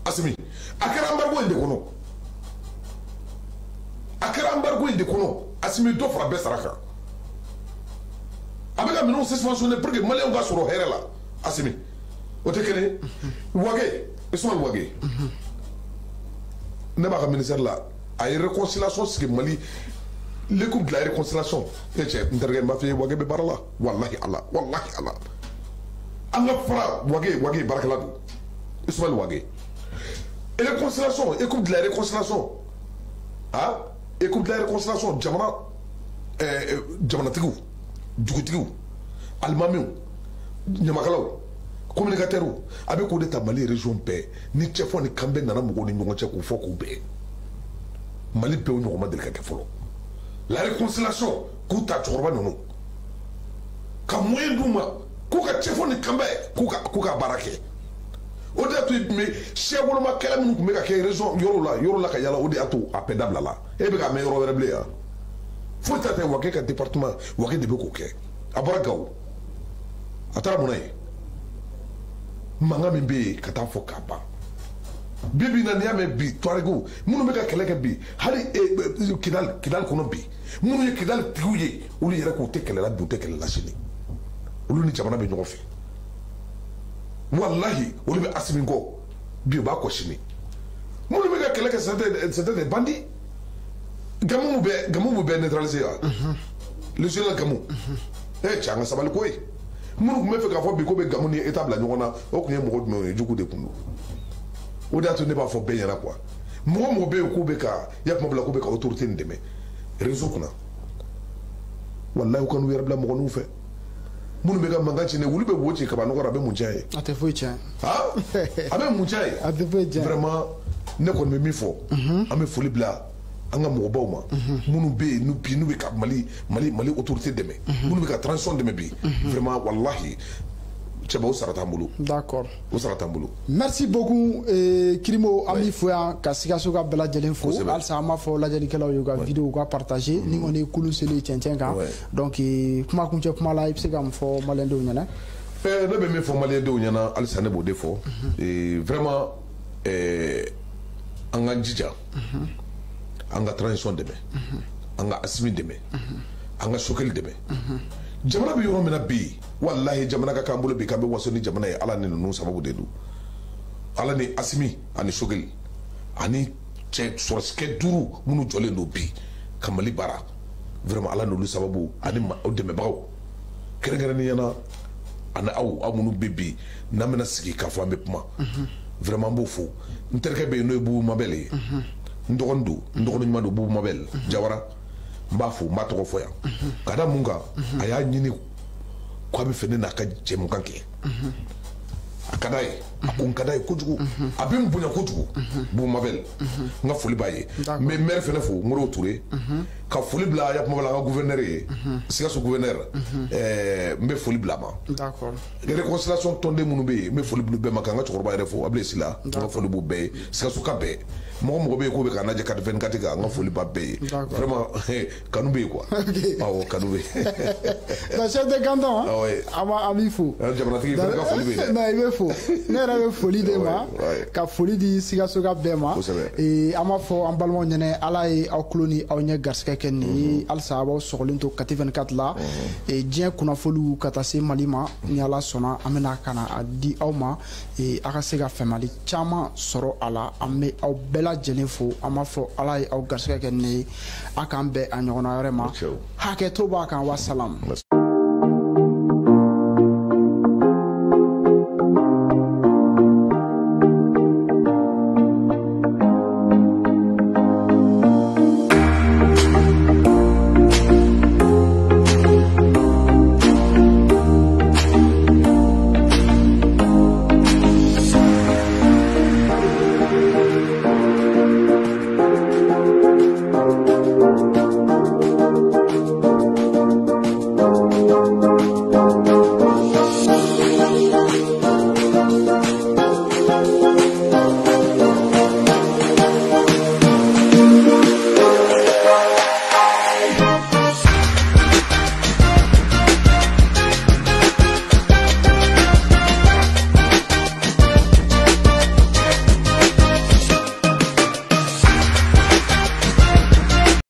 Assimi A kɛra embargo in de kɔnɔ. A kɛra embargo in de kɔnɔ. Assimi dɔ fara bɛɛ sara kan. A bɛ ka minɛnw suspensionné pour que maliyɛnw ka sɔrɔ hɛrɛ la. Assimi o tɛ kelen ye. Wagué, Ismaël Wagué, ne b'a ka ministère la, a ye réconciliation sigi Mali, l'équipe de la réconciliation. E cɛ, n terikɛ, n b'a f'i ye, Wagué bɛ baara la, walahi Ala, walahi Ala. An ka fara Wagué, Wagué baarakɛla don, Ismaël Wagué. Réconciliation, équipe de la réconciliation, ah, équipe de la réconciliation, jamana jamanatigiw, dugutigiw, alimamiw, ɲamakalaw, communicateurs, a bɛ k'o de ta Mali région bɛɛ ni cɛfɔ ni kanbɛn nana mɔgɔw ni ɲɔgɔn cɛ k'u fɔ k'u bɛn. Mali bɛɛ o ɲɔgɔn ma deli ka kɛ fɔlɔ. La réconciliation, k'u ta cɛkɔrɔba ninnu ka moyen d'u ma k'u ka cɛfɔ ni kanbɛn k'u ka baara kɛ. O de y'a to sɛ woloma kɛlɛ minnu tun bɛ ka kɛ région yɔrɔ la ka yala, o de y'a to a bɛɛ dabila la. E bɛ k'a mɛn yɔrɔ wɛrɛ bilen yan. Foyi t'a tɛ Wagué ka département, Wagué de bɛ k'o kɛ. A bɔra Gawo, a taara mun na yen? Mankan min bɛ yen ka taa fɔ k'a ban. Bi bi in na, n'i y'a mɛn bi Touaregiw minnu bɛ ka kɛlɛ kɛ bi, hali Kidali kɔnɔ bi, minnu ye Kidali tigiw ye, olu yɛrɛ k'u tɛ kɛlɛ la bi, u tɛ kɛlɛ la sini. Olu ni jamana bɛ ɲɔgɔn fɛ. Wallahi, olu bɛ Assimi kɔ bi, u b'a kɔ sini. Minnu bɛ ka kɛlɛ kɛ, c'était des bandits. Gamou bɛ neutraliser wa? Le général Gamou. Cɛ, an ka sabali ko ye. Minnu tun bɛ fɛ k'a fɔ bi ko bɛ Gamou ni État bila ɲɔgɔn na, o tun ye mɔgɔ jumɛnw ye? Jugu de tun don. O de y'a to ne b'a fɔ bɛɛ ɲɛna quoi. Mɔgɔ bɛ yen k'u bɛ ka ya kuma bila k'u bɛ ka autorité nin dɛmɛ réseau kunna. Wallahi, u kan'u yɛrɛ bila mɔgɔninw fɛ. Minnu bɛ ka mankan ci ne, wulu bɛ wo ci kaba nɔgɔ la, a bɛ mun tiɲɛ ye? A tɛ foyi tiɲɛ. A bɛ mun tiɲɛ ye? A tɛ foyi tiɲɛ. Vraiment, ne kɔni bɛ min fɔ, an bɛ foli bila an ka mɔgɔbaw ma, minnu bɛ yen bi n'u bɛ ka Mali autorité dɛmɛ, minnu bɛ ka transition dɛmɛ bi, vraiment wallahi, cɛba, o sara t'an bolo. D'accord. O sara t'an bolo. Merci beaucoup Krimo, an b'i fo yan ka Sikaso ka bɛɛ lajɛlen fo. Halisa an b'a fɔ lajɛlikɛlaw ye u ka vidéo u ka partager. Ni kɔni ye kulun selen cɛncɛn kan. Donc kuma kuncɛ kuma la, i bɛ se ka mun fɔ maliyɛndenw ɲɛna? Ne bɛ min fɔ maliyɛndenw ɲɛna, halisa ne b'o de fɔ. Vraiment, an k'an jija, an ka transition dɛmɛ, an ka Assimi dɛmɛ, an ka Choguel dɛmɛ. Jamana bɛ yɔrɔ min na bi, walahi, jamana ka k'an bolo bi k'an bɛ waso ni jamana ye, Ala ni ninnu sababu de don. Ala ni Assimi ani Choguel ani cɛ sɔrɔsikɛ 5 minnu jɔlen don bi ka Mali baara, vraiment Ala n'olu sababu ani aw dɛmɛbagaw kɛrɛnkɛrɛnnenya la, ani aw minnu bɛ bi n'an bɛna sigi k'a fɔ an bɛ kuma, vraiment n b'o fo. N terikɛ bɛ yen n'o ye Bubu Mabel ye, n dɔgɔnin don, n dɔgɔnin ɲuman don, Bubu Mabel Jawara, n b'a fo, n b'a tɔgɔ fɔ yan. Ka da mun kan, a y'a ɲini k'a bɛ fɛ ne n'a ka jɛmukan kɛ. A ka d'a ye, a ko n ka d'a ye kojugu, a bɛ n bonya kojugu. Bubu Mabel, n ka foli b'a ye. N bɛ maire fɛnɛ fo, Modibo Touré, ka foli bila ya kuma la an ka gouverneur ye, Sikaso gouverneur, n bɛ foli bila a ma. D'accord. Réconciliation tɔnden minnu bɛ yen, n bɛ foli bila bɛɛ ma, k'an ka cɛkɔrɔba yɛrɛ fo, Abulaye Sila, n ka foli b'u bɛɛ ye. Sikaso ka bɛɛ, mɔgɔ bɛ yen k'o bɛ k'an lajɛ 424 kan, n ka foli b'a bɛɛ ye. Vraiment, kanu bɛ yen quoi. Awɔ, kanu bɛ yen. Donc chef de canton, an b'i fo. Jamanatigi fana ka foli bɛ yen. Non, i bɛ fo. Ne yɛrɛ bɛ foli de ma, ka foli di Sikaso ka bɛɛ ma. An b'a fɔ an balimaw ɲɛna, Ala ye aw tulo ni aw ɲɛ garisɛgɛ kɛ nin ye. Halisa a b'aw sɔgɔlen to Kati 24 la. Diɲɛ kunnafoniw ka taa se Mali ma, ni Ala sɔnna an bɛna ka na a di aw ma, a ka se ka faamuyali caman sɔrɔ a la. An bɛ aw bɛɛ lajɛlen fo, an b'a fɔ Ala ye aw garisɛgɛ kɛ nin ye. A k'an bɛn a ɲɔgɔnna wɛrɛ ma. Hakɛto b'a kan, wa salam.